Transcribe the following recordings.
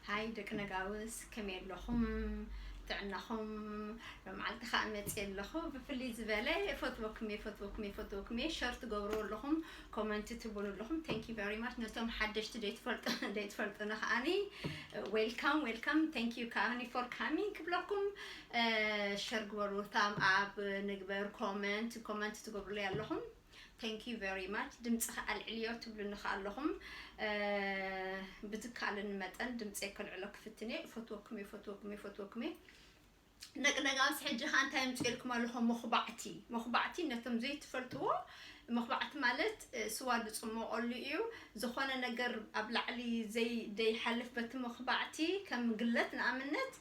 ሃይ ደቂ ነጋውስ፣ ከመይ ኣለኹም? ጥዕናኹም? ሎመዓልቲ ኸኣ መፅእ ኣለኹ። ብፍልይ ዝበለ ፈትወኩም እየ፣ ፈትወኩም እየ፣ ፈትወኩም እየ። ሸር ትገብሩ ኣለኹም፣ ኮመንት ትብሉ ኣለኹም። Thank you very much። ነቶም ሓደሽቲ ዘይትፈልጡ ዘይትፈልጡና ከኣኒ welcome welcome። Thank you ከኣኒ for coming ክብለኩም። ሸር ግበሩ፣ ታም ኣብ ንግበር፣ ኮመንት ኮመንት ትገብሩለይ ኣለኹም። Thank you very much። ድምፂ ከኣልዕልዮ ትብሉኒ ከኣ ኣለኹም። ብዝከኣለኒ መጠን ድምፂ ከልዕሎ ክፍትን እየ። እፈትወኩም እየ፣ እፈትወኩም እየ፣ እፈትወኩም እየ። ደቂ ነጋውስ፣ ሕጂ ከኣ እንታይ ኣምፅኤልኩም ኣለኹ? መኹባዕቲ። መኹባዕቲ ነቶም ዘይትፈልጥዎ፣ መኹባዕቲ ማለት ስዋ ዝፅመቐሉ እዩ። ዝኾነ ነገር ኣብ ላዕሊ ዘይ ዘይሓልፍ በቲ መኹባዕቲ፣ ከም ግለት ንኣብነት፣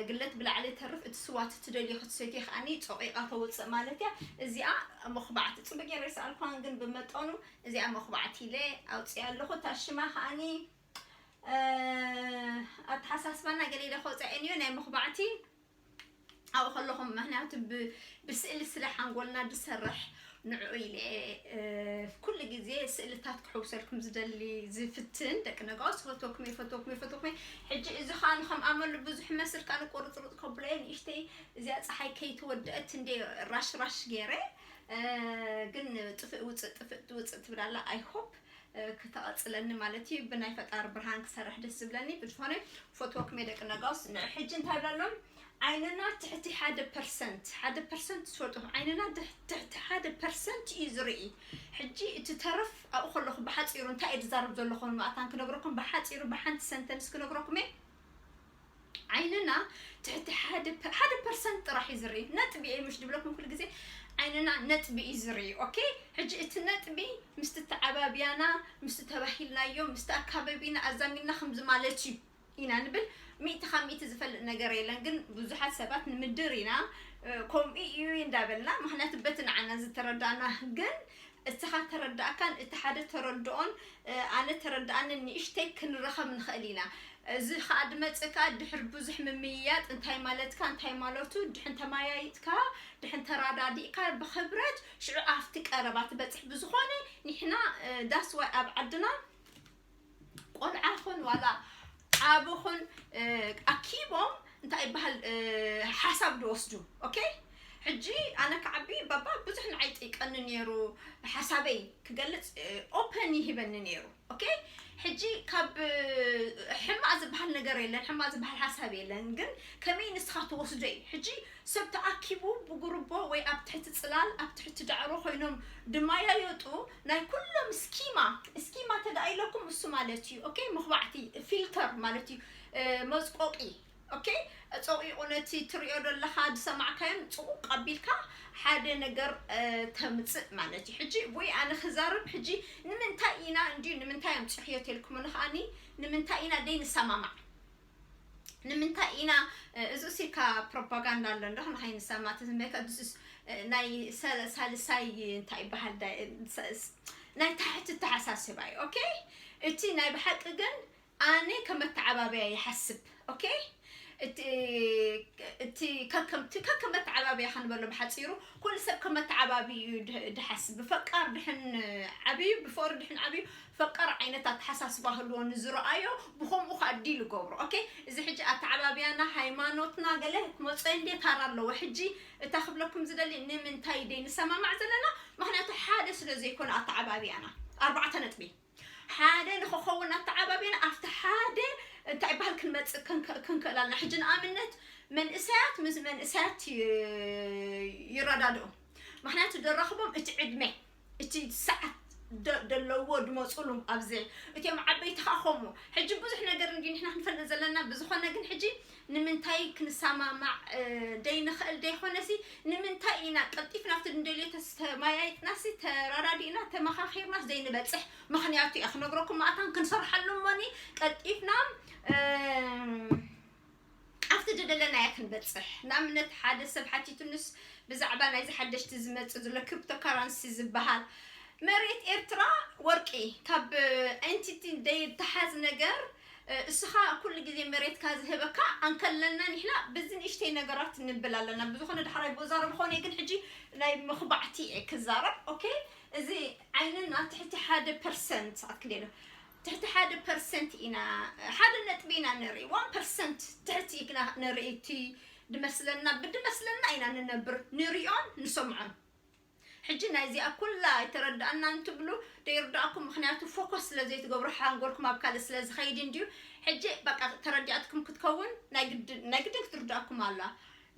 ግለት ብላዕሊ ተርፍ፣ እቲ ስዋ ትደልዮ ክትሰትዮ ከኣኒ ጾቒቓ ተውፅእ ማለት እያ። እዚኣ መኹባዕቲ፣ ጽቡቅ ገይረ ይስኣልኳን፣ ግን ብመጠኑ እዚኣ መኹባዕቲ ኢለ ኣውፅኣ ኣለኹ። እታ ሽማ ከኣኒ ኣተሓሳስባና ገለ ኢለ ከውፅኣ እየ ናይ መኹባዕቲ ኣብኡ ከለኹም፣ ምክንያቱ ብስእሊ ስለ ሓንጎልና ዝሰርሕ ንዕኡ ኢለ ኩሉ ግዜ ስእልታት ክሕውሰልኩም ዝደሊ ዝፍትን ደቂ ነጋውስ፣ ፈትወኩም እየ፣ ፈትወኩም እየ፣ ፈትወኩም እየ። ሕጂ እዚ ከዓ ንከም ኣመሉ ብዙሕ መስል ከዓ ንቁርፅርፅ ከብሎ እየ። ንእሽተይ እዚኣ ፀሓይ ከይተወደአት እንደ ራሽ ራሽ ገይረ፣ ግን ጥፍእ ውፅእ ጥፍእ ውፅእ ትብላላ። I hope ክተቐፅለኒ ማለት እዩ። ብናይ ፈጣሪ ብርሃን ክሰርሕ ደስ ዝብለኒ። ብዝኾነ ፈትወኩም እየ ደቂ ነጋውስ። ንዕ ሕጂ እንታይ ብለሎም? ዓይንና ትሕቲ ሓደ ፐርሰንት፣ ሓደ ፐርሰንት ትፈልጡ፣ ዓይንና ትሕቲ ሓደ ፐርሰንት እዩ ዝርኢ። ሕጂ እቲ ተረፍ ኣብኡ ከለኹ ብሓፂሩ እንታይ እየ ዝዛረብ ዘለኹ ንማእታን ክነግረኩም፣ ብሓፂሩ ብሓንቲ ሰንተንስ ክነግረኩም እየ። ዓይንና ትሕቲ ሓደ ፐርሰንት ጥራሕ እዩ ዝርኢ። ነጥቢ እየ ምሽ ድብለኩም ኩሉ ግዜ፣ ዓይንና ነጥቢ እዩ ዝርኢ። ኦኬ፣ ሕጂ እቲ ነጥቢ ምስቲ ተዓባብያና፣ ምስቲ ተባሂልናዮ፣ ምስቲ ኣካባቢና ኣዛሚድና ከምዚ ማለት እዩ ኢና ንብል። ሚእቲ ካብ ሚእቲ ዝፈልጥ ነገር የለን፣ ግን ብዙሓት ሰባት ንምድር ኢና ከምኡ እዩ እንዳበልና፣ ምክንያቱ በቲ ንዓና ዝተረዳእና። ግን እስኻ ተረዳእካን እቲ ሓደ ተረድኦን ኣነ ተረዳእንን ንእሽተይ ክንረኸብ ንኽእል ኢና። እዚ ከዓ ድመፅእ ከዓ ድሕር ብዙሕ ምምይያጥ፣ እንታይ ማለትካ፣ እንታይ ማለቱ፣ ድሕን ተማያይጥካ፣ ድሕን ተራዳዲእካ ብክብረት ሽዑ ኣብቲ ቀረባ ትበፅሕ። ብዝኾነ ንሕና ዳስዋይ ኣብ ዓድና ቆልዓ ኹን ዋላ ዓቢ ኹን ኣኪቦም እንታይ ይበሃል ሓሳብ ድወስዱ። ኦኬ፣ ሕጂ ኣነ ክዓቢ ባባ ብዙሕ ንዓይ ጠይቀኒ ነይሩ፣ ሓሳበይ ክገልፅ ኦፐን ይህበኒ ነይሩ። ኦኬ፣ ሕጂ ካብ ሕማቕ ዝበሃል ነገር የለን፣ ሕማቕ ዝበሃል ሓሳብ የለን። ግን ከመይ ንስኻ ትወስዶ እዩ። ሕጂ ሰብ ተኣኪቡ ብጉርቦ ወይ ኣብ ትሕቲ ፅላል ኣብ ትሕቲ ዳዕሮ ኮይኖም ድማያየጡ ናይ ኩሎም ስኪማ፣ ስኪማ ተዳኢለኩም እሱ ማለት እዩ። ኦኬ፣ መኽባዕቲ ፊልተር ማለት እዩ፣ መፅቆቂ። ኦኬ፣ ጸቂቑ ነቲ ትሪኦ ዘለኻ ዝሰማዕካዮን ጽቑቕ ኣቢልካ ሓደ ነገር ተምጽእ ማለት እዩ። ሕጂ ወይ ኣነ ክዛረብ፣ ሕጂ ንምንታይ ኢና እንድዩ ንምንታይ ኣምጺኽዮ ተልኩምኒ ከኣኒ ንምንታይ ኢና ደይ ንሰማማዕ? ንምንታይ ኢና እዚ ሲካ ፕሮፓጋንዳ ኣሎ እንዶ ንኸይንሰማ ተዝመካ ናይ ሳልሳይ እንታይ ይበሃል ናይ ታሕቲ ተሓሳስባ እዩ። ኦኬ፣ እቲ ናይ ብሓቂ ግን ኣነ ከም መተዓባበያ ይሓስብ። ኦኬ፣ እቲ እቲ ከከም እቲ ከከም መተዓባበያ ክንበሎ ብሓፂሩ ኩሉ ሰብ ከም መተዓባቢ እዩ ድሓስብ። ብፈቃር ድሕን ዓብዩ ብፍቅሪ ድሕን ዓብዩ ፈቃር ዓይነት ኣተሓሳስባ ህልዎ ንዝረኣዮ ብከምኡ ከዓ ዲል ይገብሮ። ኦኬ፣ እዚ ሕጂ ኣተዓባብያና ሃይማኖትና ገለ ክመፀ እንዴ ታራ ኣለዎ። ሕጂ እታ ክብለኩም ዝደሊ ንምንታይ ደይ ንሰማማዕ ዘለና ምክንያቱ ሓደ ስለ ዘይኮነ ኣተዓባብያና ኣርባዕተ ነጥቢ ሓደ ንኽኸውን ኣተዓባቢና ኣብቲ ሓደ እንታይ ይበሃል ክንመፅእ ክንክእል ኣለና። ሕጂ ንኣብነት መንእሰያት ምስ መንእሰያት ይረዳድኡ። ምክንያቱ ደራኽቦም እቲ ዕድመ እቲ ሰዓት ደለዎ ድመፁሉ ኣብዚ እቲኦም ዓበይቲ ከዓ ከምኡ። ሕጂ ብዙሕ ነገር እንዲ ንሕና ክንፈልጥ ዘለና ብዝኾነ ግን ሕጂ ንምንታይ ክንሰማማዕ ደይንኽእል ደይኮነሲ ንምንታይ ኢና ቀልጢፍና ኣብቲ ንደልዮ ተማያይጥናሲ ተራዳዲእና ተመኻኺርናስ ዘይንበፅሕ? ምኽንያቱ እየ ክነግረኩም። ማእታን ክንሰርሓሉ እሞኒ ቀልጢፍና ኣብቲ ዝደለናዮ ክንበፅሕ። ንኣብነት ሓደ ሰብ ሓቲቱንስ ብዛዕባ ናይዚ ሓደሽቲ ዝመፅእ ዘሎ ክሪፕቶካረንሲ ዝበሃል መሬት ኤርትራ ወርቂ ካብ ኤንቲቲ ደይተሓዝ ነገር እስኻ ኩሉ ግዜ መሬትካ ዝህበካ ኣንከለና ንሕና በዚ ንእሽተይ ነገራት ንብል ኣለና። ብዝኾነ ዳሕራይ ብዛረብ ኾነ ግን ሕጂ ናይ መኽባዕቲ እየ ክዛረብ። ኦኬ፣ እዚ ዓይንና ትሕቲ ሓደ ፐርሰንት ኣትክል የለን። ትሕቲ ሓደ ፐርሰንት ኢና፣ ሓደ ነጥቢ ኢና ንርኢ። ዋን ፐርሰንት ትሕቲ ኢና ንርኢ። እቲ ድመስለና ብድመስለና ኢና ንነብር፣ ንሪኦን ንሰምዖን። ሕጂ ናይዚኣ ኩላ ኣይተረዳእና እንትብሉ ደይርዳእኩም፣ ምክንያቱ ፎከስ ስለ ዘይትገብሩ ሓንጎልኩም ኣብ ካልእ ስለ ዝኸይድ እንድዩ። ሕጂ በቃ ተረዲኣትኩም ክትከውን ናይ ግድን ናይ ግድን ክትርዳእኩም ኣላ።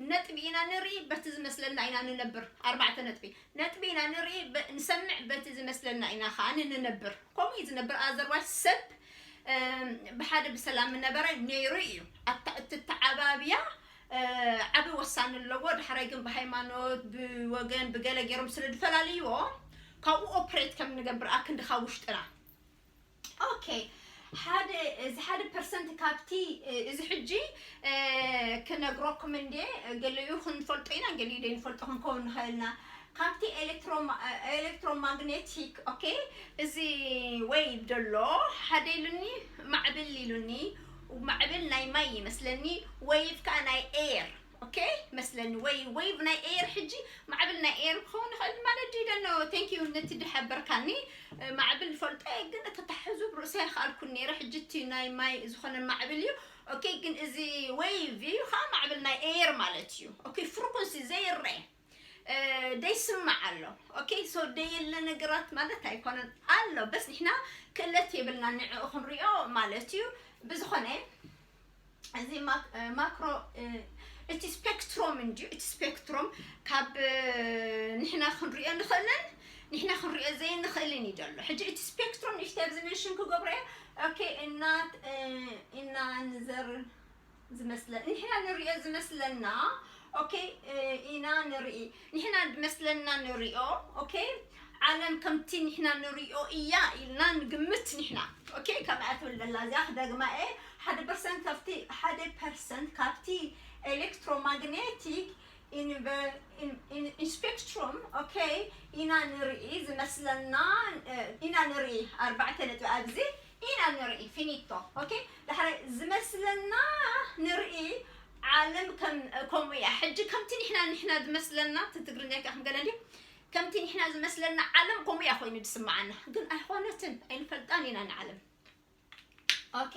ነጥቢ ኢና ንርኢ፣ በቲ ዝመስለና ኢና ንነብር። ኣርባዕተ ነጥቢ። ነጥቢ ኢና ንርኢ፣ በ- ንሰምዕ፣ በቲ ዝመስለና ኢና ከዓ ንነብር። ከምኡ እዩ ዝነብር። ኣዘርዋይስ ሰብ እም፣ ብሓደ ብሰላም ምነበረ ነይሩ እዩ። ኣታ- እትተዓባብያ እ፣ ዓቢ ወሳኒ ኣለዎ። ዳሕራይ ግን ብሃይማኖት፣ ብወገን፣ ብገለ ገይሮም ስለ ዝፈላልይዎ ካብኡ ኦፕሬት ከም ንገብር ኣክንዲ ካብ ውሽጥና። ኦኬ፣ ሓደ እዚ ሓደ ፐርሰንት ካብቲ እ፣ እዚ ሕጂ እ፣ ክነግረኩም እንዴ፣ ገሊኡ ክንፈልጦ ኢና፣ ገሊኡ ደይንፈልጦ ክንከውን ንኽእልና። ካብቲ ኤሌክትሮማ- ኤሌክትሮማግኔቲክ፣ ኦኬ፣ እዚ ዌቭ ዘሎ ሓደ ኢሉኒ፣ ማዕብል ኢሉኒ። ማዕብል ናይ ማይ ይመስለኒ፣ ዌቭ ከዓ ናይ ኤር። ኦኬ፣ መስለኒ ወይ ዌቭ ናይ ኤር። ሕጂ ማዕብል ናይ ኤር ክኸውን ይኽእል ማለት ድዩ? ደኖ፣ ቴንክ ዩ ነቲ ድሓበርካኒ። ማዕብል ፈልጦ እየ፣ ግን ክተሓዙ ብርእሰይ ኣይኸኣልኩን ነይረ። ሕጂ እቲ ናይ ማይ ዝኾነ ማዕብል እዩ። ኦኬ፣ ግን እዚ ዌቭ እዩ ከዓ ማዕብል ናይ ኤር ማለት እዩ። ኦኬ፣ ፍሪኩንሲ ዘይረአ እ፣ ደይስማዕ ኣሎ። ኦኬ፣ ሶ ደየለ ነገራት ማለት ኣይኮነን ኣሎ፣ በስ ንሕና ክእለት የብልና ንዕኡ ክንሪኦ ማለት እዩ። ብዝኾነ እዚ ማክ- እ፣ ማክሮ እ፣ እቲ ስፔክትሮም እንድዩ። እቲ ስፔክትሮም ካብ እ፣ ንሕና ክንሪኦ ንኽእልን ንሕና ክንሪኦ ዘይንኽእልን እዩ ዘሎ። ሕጂ እቲ ስፔክትሮም ንእሽተይ ኣብዚ ሜንሽን ክገብሮ እየ። ኦኬ፣ እናት እ፣ ኢና ንዘር ዝመስለ ንሕና ንሪኦ ዝመስለና። ኦኬ፣ እ፣ ኢና ንርኢ። ንሕና ዝመስለና ንሪኦ። ኦኬ፣ ዓለም ከምቲ ንሕና ንሪኦ እያ ኢልና ንግምት ንሕና። ኦኬ፣ ከምኣ ትብል ዘላ እዚኣ ክደግማ እየ። ሓደ ፐርሰንት ካብቲ ሓደ ፐርሰንት ካብቲ ኤሌክትሮማግኔቲክ ኢንቨ- ኢን- ኢን- ኢን ስፔክትሩም፣ ኦኬ፣ ኢና ንርኢ ዝመስለና እ፣ ኢና ንርኢ። ኣርባዕተ ነጥቢ ኣብዚ ኢና ንርኢ። ፊኒቶ። ኦኬ፣ ዳሕራይ ዝመስለና ንርኢ። ዓለም ከም ከምኡ እያ። ሕጂ ከምቲ ንሕና ንሕና ዝመስለና፣ እቲ ትግርኛ ከ ክንገለ እንዲ ከምቲ ንሕና ዝመስለና ዓለም ከምኡ እያ ኮይኑ ዝስምዓና፣ ግን ኣይኾነትን። ኣይንፈልጣን ኢና ንዓለም። ኦኬ፣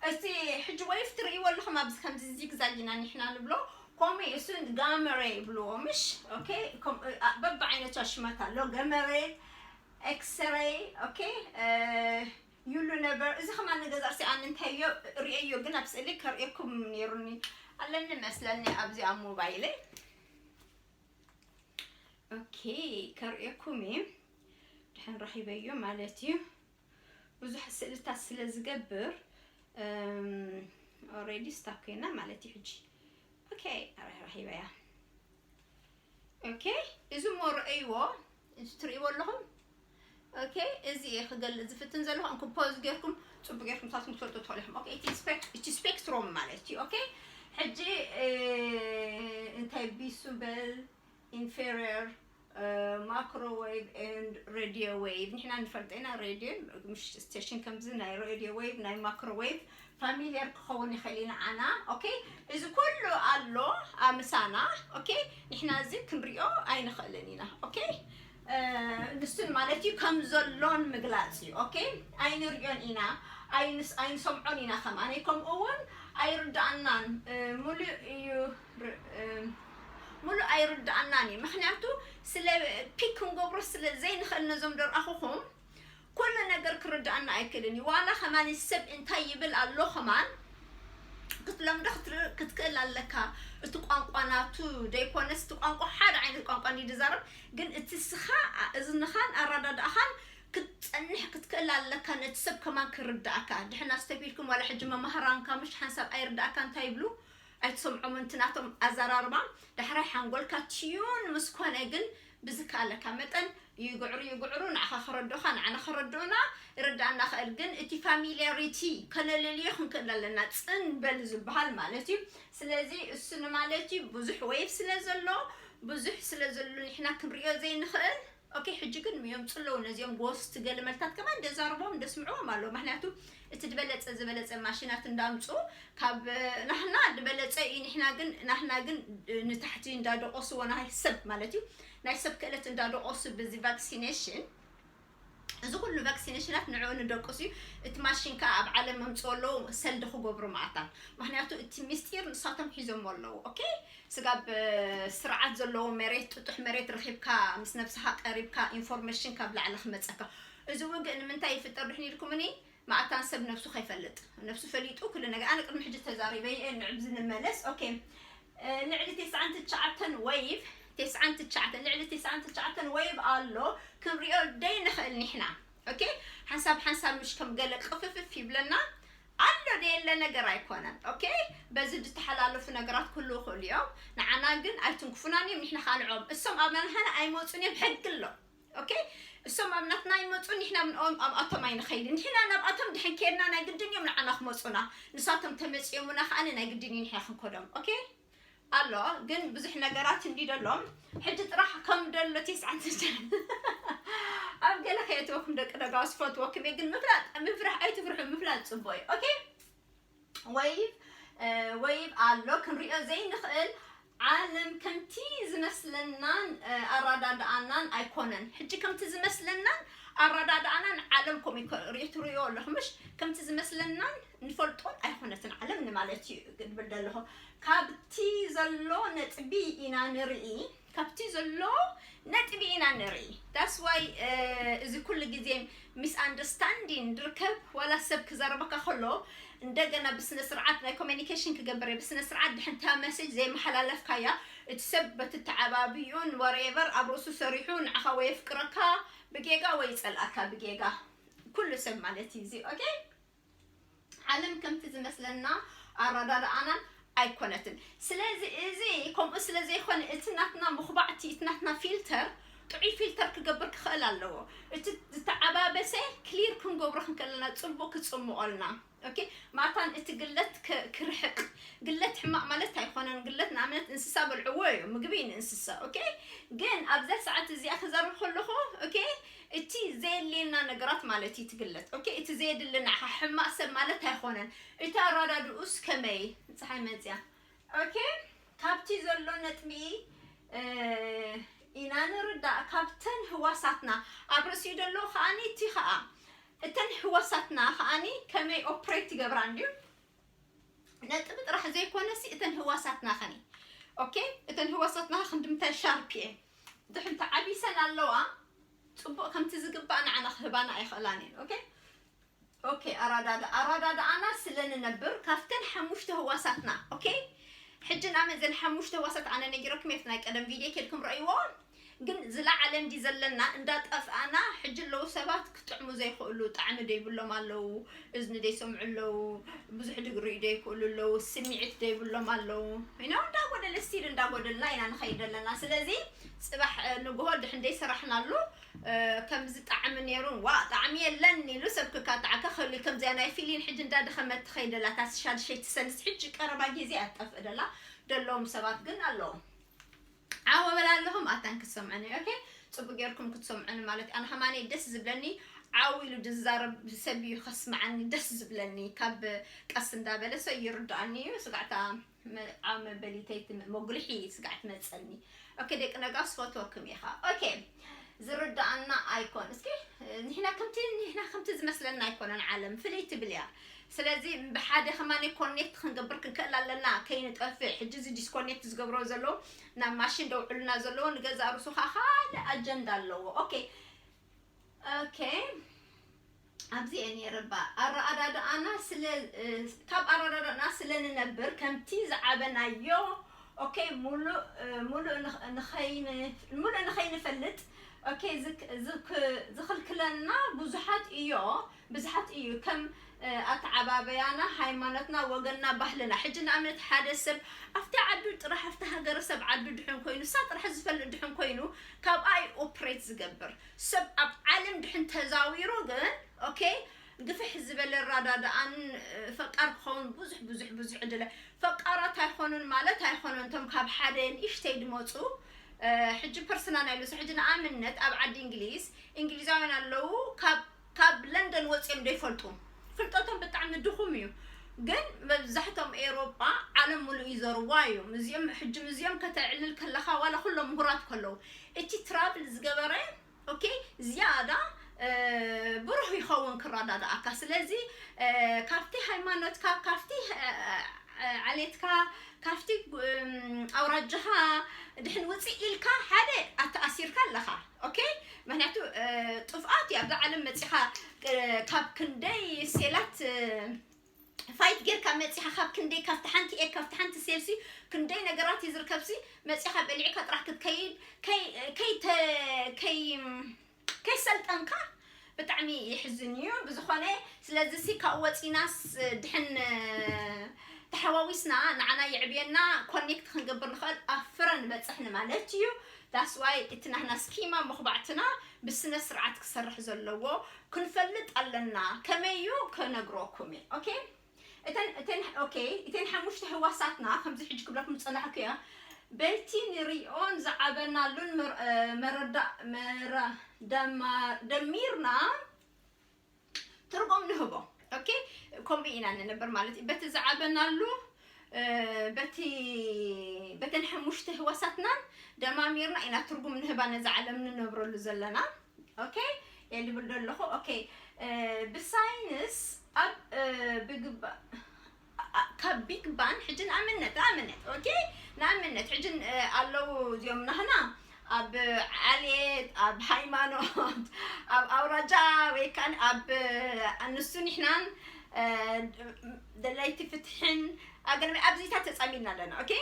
እስቲ ሕጂ ዌቭ ትርእይዎ ኣለኹም። ኣብዚ ከምዚ ዚግዛግ ኢና ንሕና ንብሎ። ከምኡ እሱ ጋመሬ ይብልዎ፣ ምሽ? ኦኬ፣ ከም- ኣ- በብዓይነቱ ኣሽማት ኣሎ። ገመሬ፣ ኤክስሬይ፣ ኦኬ፣ እ፣ ዩሉ ነበር። እዚ ከማን ንገዛ ርሲ ኣን እንታዮ ርእየዮ፣ ግን ኣብ ስእሊ ከርእየኩም ነይሩኒ። ኣለኒ መስለኒ ኣብዚ ኣብ ሞባይለይ። ኦኬ፣ ከርእየኩም እየ። ድሕን ረኺበዮ ማለት እዩ። ብዙሕ ስእልታት ስለ ዝገብር፣ እም፣ ኦልሬዲ ስታክ ኮይና ማለት እዩ ሕጂ። ኦኬ፣ ኣረ ረኺበያ። ኦኬ፣ እዚ እሞ ረእይዎ፣ እዚ ትርእይዎ ኣለኹም። ኦኬ፣ እዚ እየ ክገልጽ ዝፍትን ዘለኹ። እንኩ ፖዝ ጌርኩም፣ ጽቡቅ ጌርኩም ንሳትኩም ክትፈልጡ ትኽእሉ ኢኹም። ኦኬ፣ እቲ ስፔክ-፣ እቲ ስፔክትሮም ማለት እዩ። ኦኬ፣ ሕጂ፣ እ፣ እንታይ ቢሱ በል፣ ኢንፌሪየር፣ እ፣ ማክሮዌቭ ኤንድ ሬድዮ ዌቭ። ንሕና ንፈልጦ ኢና፣ ሬድዮ፣ ምሽ ስቴሽን ከምዚ ናይ ሬድዮ ዌቭ፣ ናይ ማክሮዌቭ ፋሚሊየር ክኸውን ይኽእል ኢና ኣና። ኦኬ፣ እዚ ኩሉ ኣሎ፣ ኣ፣ ምሳና። ኦኬ፣ ንሕና እዚ ክንሪኦ ኣይንኽእልን ኢና። ኦኬ፣ እ፣ ንሱን ማለት እዩ ከም ዘሎን ምግላጽ እዩ። ኦኬ፣ ኣይንሪኦን ኢና፣ ኣይንስ-፣ ኣይንሰምዖን ኢና ከማን። ከምኡ እውን ኣይርድኣናን። እ፣ ሙሉእ እዩ ር-፣ እ፣ ሙሉእ ኣይርድኣናን እዩ። ምኽንያቱ ስለ ፒክ ክንገብሮ ስለ ዘይንኽእል ነዞም ደርኣኹኹም ኩሉ ነገር ክርድኣና ኣይክእልን እዩ። ዋላ ከማን ሰብ እንታይ ይብል ኣሎ ከማን ክትለምዶ ክትር-፣ ክትክእል ኣለካ። እቲ ቋንቋ ናቱ ደይኮነስ፣ እቲ ቋንቋ ሓደ ዓይነት ቋንቋ እንዲ ዝዛረብ፣ ግን እቲ ስኻ እዝንኻን ኣረዳድኣኻን ክትጸንሕ ክትክእል ኣለካ፣ ነቲ ሰብ ከማን ክርድኣካ። ድሕና ስተቢልኩም ዋላ ሕጂ መማህራንካ ምሽ ሓንሳብ ኣይርድኣካ እንታይ ይብሉ? ኣይትሰምዖምን፣ እቲ ናቶም ኣዘራርባ። ዳሕራይ ሓንጎልካ ትዩን ምስ ኮነ ግን ብዝከኣለካ መጠን ይግዕሩ ይግዕሩ፣ ንዓኻ ከረድኡኻ፣ ንዓና ከረድኡና ይርድኣና ኽእል። ግን እቲ ፋሚሊያሪቲ ከነለልዮ ክንክእል ኣለና፣ ጽን በል ዝበሃል ማለት እዩ። ስለዚ እሱ ንማለት እዩ ብዙሕ ዌቭ ስለ ዘሎ፣ ብዙሕ ስለ ዘሎ ንሕና ክንሪኦ ዘይንኽእል። ኦኬ፣ ሕጂ ግን የምጹ ኣለዉ ነዚኦም ጎስት ገለ መልታት ከማን እንደዛርቦም እንደስምዕዎም ኣለዉ። ምኽንያቱ እቲ ዝበለጸ ዝበለጸ ማሽናት እንዳምጹ ካብ ናህና ዝበለጸ እዩ። ንሕና ግን፣ ናህና ግን ንታሕቲ እንዳደቆስዎ ናይ ሰብ ማለት እዩ፣ ናይ ሰብ ክእለት እንዳደቆሱ ብዚ ቫክሲኔሽን እዚ ኩሉ ቫክሲኔሽናት ንዕኡ ንደቅሱ እዩ። እቲ ማሽን ከዓ ኣብ ዓለም መምፅኦ ኣለዉ ሰልዲ ክገብሩ ማእታን። ምክንያቱ እቲ ምስጢር ንሳቶም ሒዞሞ ኣለዉ። ኦኬ፣ ስጋብ ስርዓት ዘለዎ መሬት፣ ጥጡሕ መሬት ረኺብካ ምስ ነብስኻ ቀሪብካ ኢንፎርሜሽን ካብ ላዕሊ ክመፀካ። እዚ ውግእ ንምንታይ ይፍጠር ድሕን ኢልኩምኒ? ማእታን ሰብ ነብሱ ከይፈልጥ፣ ነብሱ ፈሊጡ ኩሉ ነገር። ኣነ ቅድሚ ሕጂ ተዛሪበ እየ፣ ንዕብዚ ንመለስ። ኦኬ፣ ልዕሊ ተስዓን ትሽዓተን ወይቭ፣ ተስዓን ትሽዓተን፣ ልዕሊ ተስዓን ትሽዓተን ወይቭ ኣሎ፣ ክንሪኦ ደይንኽእል ኒሕና። ኦኬ፣ ሓንሳብ ሓንሳብ ምሽ ከም ገለ ቅፍፍፍ ይብለና ኣሎ፣ ደየለ ነገር ኣይኮነን። ኦኬ፣ በዚ ዝተሓላለፉ ነገራት ክህልዉ ይኽእሉ እዮም። ንዓና ግን ኣይትንክፉናን እዮም፣ ንሕና ካልዖም። እሶም ኣብ ናህና ኣይመፁን እዮም፣ ሕጊ ኣሎ። ኦኬ፣ እሶም ኣብ ናትና ይመፁ፣ ንሕና ምንኦም ኣብኣቶም ኣይንኸይድን። ንሕና ናብኣቶም ድሕን ከይድና ናይ ግድን እዮም ንዓና ክመፁና። ንሳቶም ተመፂኦምና ከዓኒ ናይ ግድን እዩ ንሕና ክንከዶም። ኦኬ፣ ኣሎ ግን ብዙሕ ነገራት እንዲ ደሎም። ሕጂ ጥራሕ ከም ደሎ ቴስዓን ትሽዓን ኣብ ገለ ከየትወኩም ደቂ ደጋውስ ፈትወኩም እየ፣ ግን ምፍላጥ ምፍራሕ ኣይትፍርሑ፣ ምፍላጥ ፅቡቅ እዩ። ኦኬ፣ ወይቭ ወይቭ ኣሎ ክንሪኦ ዘይንኽእል ዓለም ከምቲ ዝመስለናን ኣረዳድኣናን ኣይኮነን። ሕጂ ከምቲ ዝመስለናን ኣረዳድኣናን ዓለም ከምኡ ይኮ- ርኢ- ትርእዮ ኣለኹም ምሽ? ከምቲ ዝመስለናን ንፈልጦን ኣይኮነትን ዓለም ንማለት እዩ ክብል ዘለኹ። ካብቲ ዘሎ ነጥቢ ኢና ንርኢ፣ ካብቲ ዘሎ ነጥቢ ኢና ንርኢ። That's why እዚ ኩሉ ግዜ ሚስ ኣንደርስታንዲንግ ድርከብ። ዋላ ሰብ ክዛረበካ ከሎ እንደገና ብስነ ስርዓት ናይ ኮሚኒኬሽን ክገብር እየ። ብስነ ስርዓት ድሕንታ መሴጅ ዘይመሓላለፍካያ፣ እቲ ሰብ በቲ ተዓባቢኡን ወሬቨር ኣብ ርእሱ ሰሪሑ ንዓኻ ወይ የፍቅረካ ብጌጋ ወይ ይጸልኣካ ብጌጋ፣ ኩሉ ሰብ ማለት እዩ እዚ። ኦኬ፣ ዓለም ከምቲ ዝመስለና ኣረዳድኣናን ኣይኮነትን። ስለዚ እዚ ከምኡ ስለ ዘይኮነ እቲ ናትና ምኹባዕቲ፣ እቲ ናትና ፊልተር ጥዑይ ፊልተር ክገብር ክኽእል ኣለዎ። እቲ ዝተዓባበሰ ክሊር ክንገብሮ ክንክእለና ጽቡቅ ክጽምቆልና። ኦኬ፣ ማታን እቲ ግለት ክ- ክርሕቅ። ግለት ሕማቅ ማለት ኣይኮነን። ግለት ንኣብነት እንስሳ በልዕዎ እዩ፣ ምግቢ እዩ ንእንስሳ። ኦኬ፣ ግን ኣብዛ ሰዓት እዚኣ ክዛረብ ከለኹ ኦኬ፣ እቲ ዘየድልየና ነገራት ማለት እዩ ትግለጽ። ኦኬ፣ እቲ ዘየድሊ ንዓኻ ሕማቕ ሰብ ማለት ኣይኮነን። እቲ ኣረዳድኡስ ከመይ? ፀሓይ መፅያ። ኦኬ፣ ካብቲ ዘሎ ነጥቢ ኢና ንርዳእ። ካብተን ህዋሳትና ኣብ ርእሲኡ ዘሎ ከዓኒ እቲ ከዓ እተን ህዋሳትና ከዓኒ ከመይ ኦፕሬት ይገብራ እንድዩ? ነጥቢ ጥራሕ ዘይኮነሲ እተን ህዋሳትና ኸኒ። ኦኬ፣ እተን ህዋሳትና ክንድምታይ ሻርፕ እየ። ድሕን ተዓቢሰን ኣለዋ፣ ጽቡቕ ከምቲ ዝግባእ ንዓና ክህባና ኣይኽእላን እየን። ኦኬ፣ ኦኬ፣ ኣራዳዳ ኣራዳዳኣና ስለ ንነብር ካብተን ሓሙሽተ ህዋሳትና። ኦኬ፣ ሕጂ ንኣመት ዘን ሓሙሽተ ህዋሳት ኣነ ነጊረኩም እየ፣ ናይ ቀደም ቪድዮ ኬድኩም ረእይዎ። ግን ዝለዓለ እንዲ ዘለና እንዳጠፍኣና ሕጂ ኣለዉ ሰባት ክጥዕሙ ዘይኽእሉ፣ ጣዕሚ ደይብሎም ኣለዉ፣ እዝኒ ደይሰምዑ ኣለዉ፣ ብዙሕ ድግሪ ደይክእሉ ኣለዉ፣ ስምዒት ደይብሎም ኣለዉ። ይኖ እንዳጎደለ ስቲል እንዳጎደልና ኢና ንኸይድ ዘለና። ስለዚ ፅባሕ ንግሆ ድሕን ደይሰራሕናሉ ከምዚ ጣዕሚ ነይሩ ዋ ጣዕሚ የለን ኢሉ ሰብ ክካታዓካ ክህሉ ከምዚያ ናይ ፊሊን ሕጂ እንዳደኸመት ትኸይደላ ታስሻድሸይ ትሰንስ ሕጂ ቀረባ ግዜ ኣትጠፍእ ደላ ደለዎም ሰባት ግን ኣለዎም። ዓወ በላ ኣለኹም ኣታን ክትሰምዑኒ። ኦኬ፣ ጽቡቅ ጌርኩም ክትሰምዑኒ ማለት ኣነ ከማኒ ደስ ዝብለኒ ዓው ኢሉ ዝዛረብ ሰብ እዩ ከስምዓኒ ደስ ዝብለኒ። ካብ ቀስ እንዳበለ ሰው ይርዳኣኒ እዩ። ስጋዕታ ዓው መበሊተይ መጉልሒ ስጋዕ ትመጸኒ። ኦኬ፣ ደቂ ነጋስ ፈትወኩም ኢኻ። ኦኬ፣ ዝርዳኣና ኣይኮን። እስኪ ንሕና ከምቲ ንሕና ከምቲ ዝመስለና ኣይኮነን። ዓለም ፍልይ ትብል እያ። ስለዚ ብሓደ ከማን ኮኔክት ክንገብር ክንክእል ኣለና ከይንጠፍእ። ሕጂ እዚ ዲስኮኔክት ዝገብሮ ዘለዉ ናብ ማሽን ደውዕሉና ዘለዉ ንገዛእ ርእሱ ከዓ ካልእ ኣጀንዳ ኣለዎ። ኦኬ፣ ኦኬ፣ ኣብዚ እየ ነይረ። ባ ኣረኣዳድኣና ስለ ካብ ኣረዳድኣና ስለ ንነብር ከምቲ ዝዓበናዮ ኦኬ፣ ሙሉእ ሙሉእ ንኸይንፈልጥ ኦኬ፣ ዝኽልክለና ብዙሓት እዮ። ብዙሓት እዩ ከም ኣተዓባበያና፣ ሃይማኖትና፣ ወገንና፣ ባህልና። ሕጂ ንኣብነት ሓደ ሰብ ኣብቲ ዓዱ ጥራሕ ኣብቲ ሃገረሰብ ዓዱ ድሕን ኮይኑ እሳ ጥራሕ ዝፈልጥ ድሕን ኮይኑ ካብኣ እዩ ኦፕሬት ዝገብር። ሰብ ኣብ ዓለም ድሕን ተዛዊሩ ግን ኦኬ ግፍሕ ዝበለ ኣረዳድኣን ፈቃር ክኸውን ብዙሕ ብዙሕ ብዙሕ ዕድለ። ፈቃራት ኣይኮኑን ማለት ኣይኮነን። እቶም ካብ ሓደ ንእሽተይ ድመፁ ሕጂ ፐርሰናል ናይ ሉሲ ሕጂ ንኣብነት ኣብ ዓዲ እንግሊዝ እንግሊዛውያን ኣለዉ ካብ ካብ ለንደን ወፂኦም ዘይፈልጡ ፍልጠቶም ብጣዕሚ ድኹም እዩ። ግን መብዛሕቶም ኤሮጳ ዓለም ሙሉእ ይዘርዋ እዮም። እዚኦም ሕጂ እዚኦም ከተዕልል ከለኻ ዋላ ኩሎም ምሁራት ከለዉ እቲ ትራቭል ዝገበረ ኦኬ ዝያዳ ብሩህ ይኸውን ክረዳድኣካ። ስለዚ ካብቲ ሃይማኖትካ፣ ካብቲ ዓሌትካ፣ ካብቲ ኣውራጃኻ ድሕን ውፅእ ኢልካ ሓደ ኣተኣሲርካ ኣለኻ። ኦኬ፣ ምክንያቱ ጥፍኣት እዩ። ኣብዛ ዓለም መፂኻ ካብ ክንደይ ሴላት ፋይት ጌርካ መፂኻ፣ ካብ ክንደይ፣ ካብቲ ሓንቲ ኤግ ካብቲ ሓንቲ ሴልሲ ክንደይ ነገራት እዩ ዝርከብሲ። መፂኻ በሊዕካ ጥራሕ ክትከይድ ከይ ከይ ከይሰልጠንካ ብጣዕሚ ይሕዝን እዩ። ብዝኾነ ስለዚ ሲ ካብኡ ወፂናስ ድሕን ተሓዋዊስና ንዓና የዕብየና፣ ኮኔክት ክንገብር ንኽእል ኣብ ፍረ ንበፅሕ ንማለት እዩ። ዳስ ዋይ እቲ ናህና ስኪማ መኽባዕትና ብስነ ስርዓት ክሰርሕ ዘለዎ ክንፈልጥ ኣለና። ከመይ እዩ ከነግረኩም እየ። ኦኬ፣ እተን እተን ኦኬ፣ እተን ሓሙሽተ ህዋሳትና ከምዚ ሕጂ ክብለኩም ዝጸናሕኩ እያ። በቲ ንሪኦን ዝዓበናሉን መረዳ መራ ደሚርና ትርጉም ንህቦ። ኦኬ፣ ከምኡ ኢና ንነበር ማለት እዩ። በቲ ዝዓበናሉ በቲ በተን ሓሙሽተ ህዋሳትናን ደማሚርና ኢና ትርጉም ንህባ ነዛ ዓለም ንነብረሉ ዘለና። ኦኬ፣ እየ ዝብል ዘለኹ። ኦኬ፣ ብሳይንስ ኣብ ብግባ ካብ ቢግ ባን ሕጂ ንኣብነት ንኣብነት ኦኬ፣ ንኣብነት ሕጂ ኣለዉ እዚኦም ናህና ኣብ ዓሌት፣ ኣብ ሃይማኖት፣ ኣብ ኣውራጃ ወይ ከዓ ኣብ ንሱ ንሕናን ደለይቲ ፍትሕን ኣገለመ ኣብዚታት ተፃሚድና ኣለና። ኦኬ፣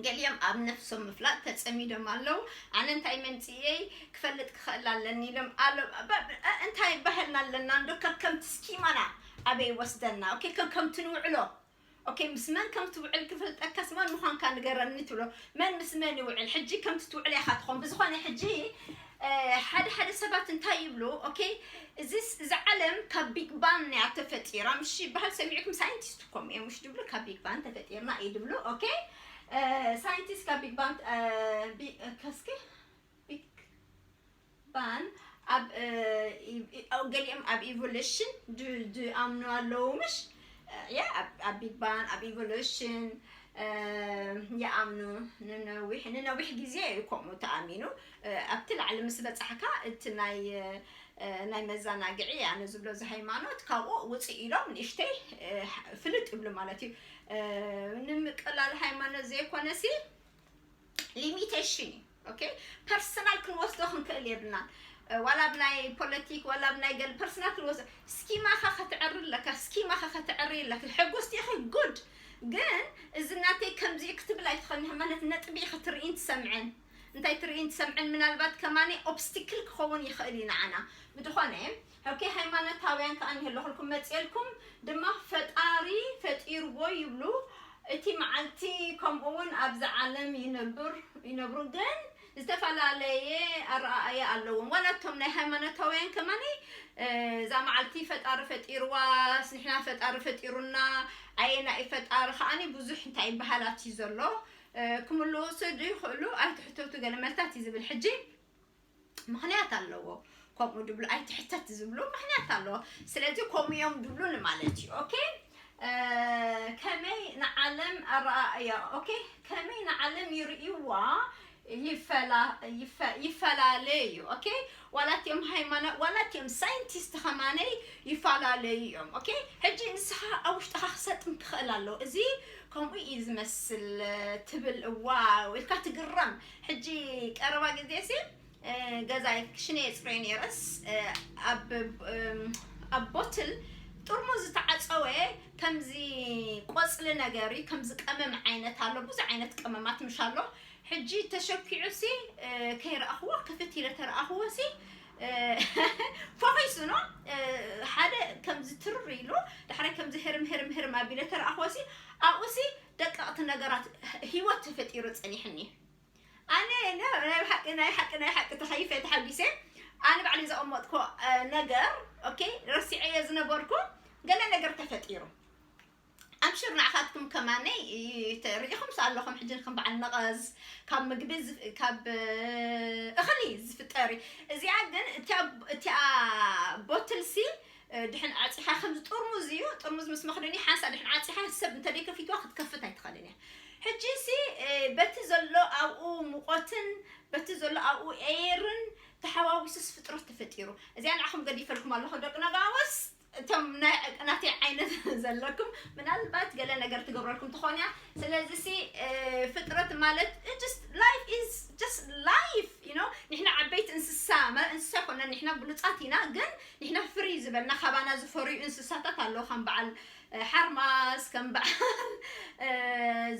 ገሊኦም ኣብ ነፍሶም ምፍላጥ ተጸሚዶም ኣለዉ። ኣነ እንታይ መንጽየይ ክፈልጥ ክኽእል ኣለኒ ኢሎም ኣሎ። እንታይ ባህልና ኣለና እንዶ ከከምቲ ስኪማና ኣበይ ወስደና? ኦኬ፣ ከከምቲ ንውዕሎ። ኦኬ፣ ምስ መን ከም ትውዕል ክፈልጠካስ መን ምዃንካ ንገረኒ ትብሎ። መን ምስ መን ይውዕል? ሕጂ ከምቲ ትውዕል ኢኻ ትኾን። ብዝኾነ ሕጂ ሓደ ሓደ ሰባት እንታይ ይብሉ? ኦኬ፣ እዚስ እዛ ዓለም ካብ ቢግ ባን እያ ተፈጢራ ምሽ ይበሃል። ሰሚዕኩም ሳይንቲስት ኮም እዮም ምሽ ድብሉ ካብ ቢግ ባን ተፈጢርና እዩ ድብሉ። ኦኬ፣ ሳይንቲስት ካብ ቢግ ባን ከስኪ ቢግ ባን ኣብ ገሊኦም ኣብ ኢቮሉሽን ድኣምኑ ኣለዉ ምሽ ያ ኣብ ቢግ ባን ኣብ ኢቮሉሽን ይኣምኑ። ንነዊሕ ንነዊሕ ግዜ እዩ ከምኡ ተኣሚኑ። ኣብቲ ላዕሊ ምስ በጻሕካ እቲ ናይ ናይ መዘናግዒ ኣነ ዝብሎ እዚ ሃይማኖት ካብኡ ውፅእ ኢሎም ንእሽተይ ፍልጥ ይብሉ ማለት እዩ። ንምቅላል ሃይማኖት ዘይኮነሲ ሊሚቴሽን እዩ። ኦኬ፣ ፐርሰናል ክንወስዶ ክንክእል የብልናን። ዋላ ኣብ ናይ ፖለቲክ ዋላ ኣብ ናይ ገል ፐርሰናል ክንወስዶ፣ ስኪማኻ ከተዕሪ ኣለካ፣ ስኪማኻ ከተዕሪ ኣለካ። ሕጉስቲ ኢኺ ጉድ፣ ግን እዚ ናተይ ከምዚ እዩ ክትብል ኣይትኽእልን። ማለት ነጥቢ ኢኺ ትርእይን ትሰምዕን። እንታይ ትርእይን ትሰምዕን ምናልባት ከማኒ ኦብስቲክል ክኸውን ይኽእል እዩ ንዓና። ብዝኾነ ኦኬ፣ ሃይማኖታውያን ከዓ እንሄለኹልኩም መፅኤልኩም ድማ ፈጣሪ ፈጢርዎ ይብሉ። እቲ መዓልቲ ከምኡ እውን ኣብዚ ዓለም ይነብር ይነብሩ ግን ዝተፈላለየ ኣረኣእያ ኣለዎም። ዋላ እቶም ናይ ሃይማኖታውያን ከማኒ እዛ መዓልቲ ፈጣሪ ፈጢርዋስ ንሕና ፈጣሪ ፈጢሩና ኣየና እዩ ፈጣሪ ከዓኒ ብዙሕ እንታይ በሃላት እዩ ዘሎ። ክምልሱ ይኽእሉ ኣይትሕተቱ ገለ መልታት እዩ ዝብል ሕጂ ምኽንያት ኣለዎ። ከምኡ ድብሉ ኣይትሕተት ዝብሉ ምኽንያት ኣለዎ። ስለዚ ከምኡ እዮም ድብሉ ንማለት እዩ። ኦኬ፣ ከመይ ንዓለም ኣረኣእያ ኦኬ፣ ከመይ ንዓለም ይርእይዋ ይፈላለ እዩ። ኦኬ፣ ዋላ እቲኦም ሃይማኖት ዋላ እቲኦም ሳይንቲስት ከማነይ ይፈላለዩ እዮም። ኦኬ፣ ሕጂ ንስኻ ኣብ ውሽጥኻ ክሰጥም ክኽእል ኣለዎ። እዚ ከምኡ እዩ ዝመስል ትብል እዋ ኢልካ ትግረም። ሕጂ ቀረባ ግዜ ሲ ገዛይ ክሽነ የፅርዮ ነይረስ ኣብ ቦትል ጥርሙዝ ዝተዓፀወ ከምዚ ቆፅሊ ነገር እዩ። ከምዚ ቀመም ዓይነት ኣሎ፣ ብዙሕ ዓይነት ቀመማት ምሽ ኣሎ። ሕጂ ተሸኪዑ ሲ ከይረኣኽዎ ክፍት ኢለ ተረኣኽዎ ሲ ፈኺሱ ኖ ሓደ ከምዚ ትርር ኢሉ ዳሕራይ ከምዚ ህርም ህርም ህርም ኣቢለ ተረኣኽዎ ሲ ኣብኡ ሲ ደቀቕቲ ነገራት ህይወት ተፈጢሩ ፀኒሕኒ። ኣነ ናይ ሓቂ ናይ ሓቂ ናይ ሓቂ ተኸይፈ ተሓጒሰ ኣነ ባዕሊ ዘቐመጥኮ ነገር ኦኬ ረሲዐዮ ዝነበርኩ ገለ ነገር ተፈጢሩ። ኣምሽር ንዓኻትኩም ከማነይ ሪኢኹም ኣለኹም ሕጂ ከም በዓል ነቐዝ ካብ ምግቢ ካብ እኽሊ ዝፍጠር እዩ። እዚኣ ግን እቲኣ ቦትልሲ ድሕን ዓፂኻ ከምዚ ጥርሙዝ እዩ። ጥርሙዝ ምስ መኽደኒ ሓንሳ ድሕን ዓፂኻ ሰብ እንተደይከፊትዋ ክትከፍት ኣይትኽእልን እያ። ሕጂ ሲ በቲ ዘሎ ኣብኡ ሙቆትን በቲ ዘሎ ኣብኡ ኤርን ተሓዋዊሱስ ፍጥረት ተፈጢሩ። እዚኣ ንዓኹም ገዲፈልኩም ኣለኹ ደቂ ነጋውስ፣ እቶም ናይ ናተይ ዓይነት ዘለኩም ምናልባት ገለ ነገር ትገብረልኩም ትኾን እያ። ስለዚ ሲ ፍጥረት ማለት just life is just life, you know። ንሕና ዓበይቲ እንስሳ ማለት እንስሳ ይኮና፣ ንሕና ብሉፃት ኢና፣ ግን ንሕና ፍሪ ዝበልና ካባና ዝፈርዩ እንስሳታት ኣለዉ ከም በዓል ሓርማስ፣ ከም በዓል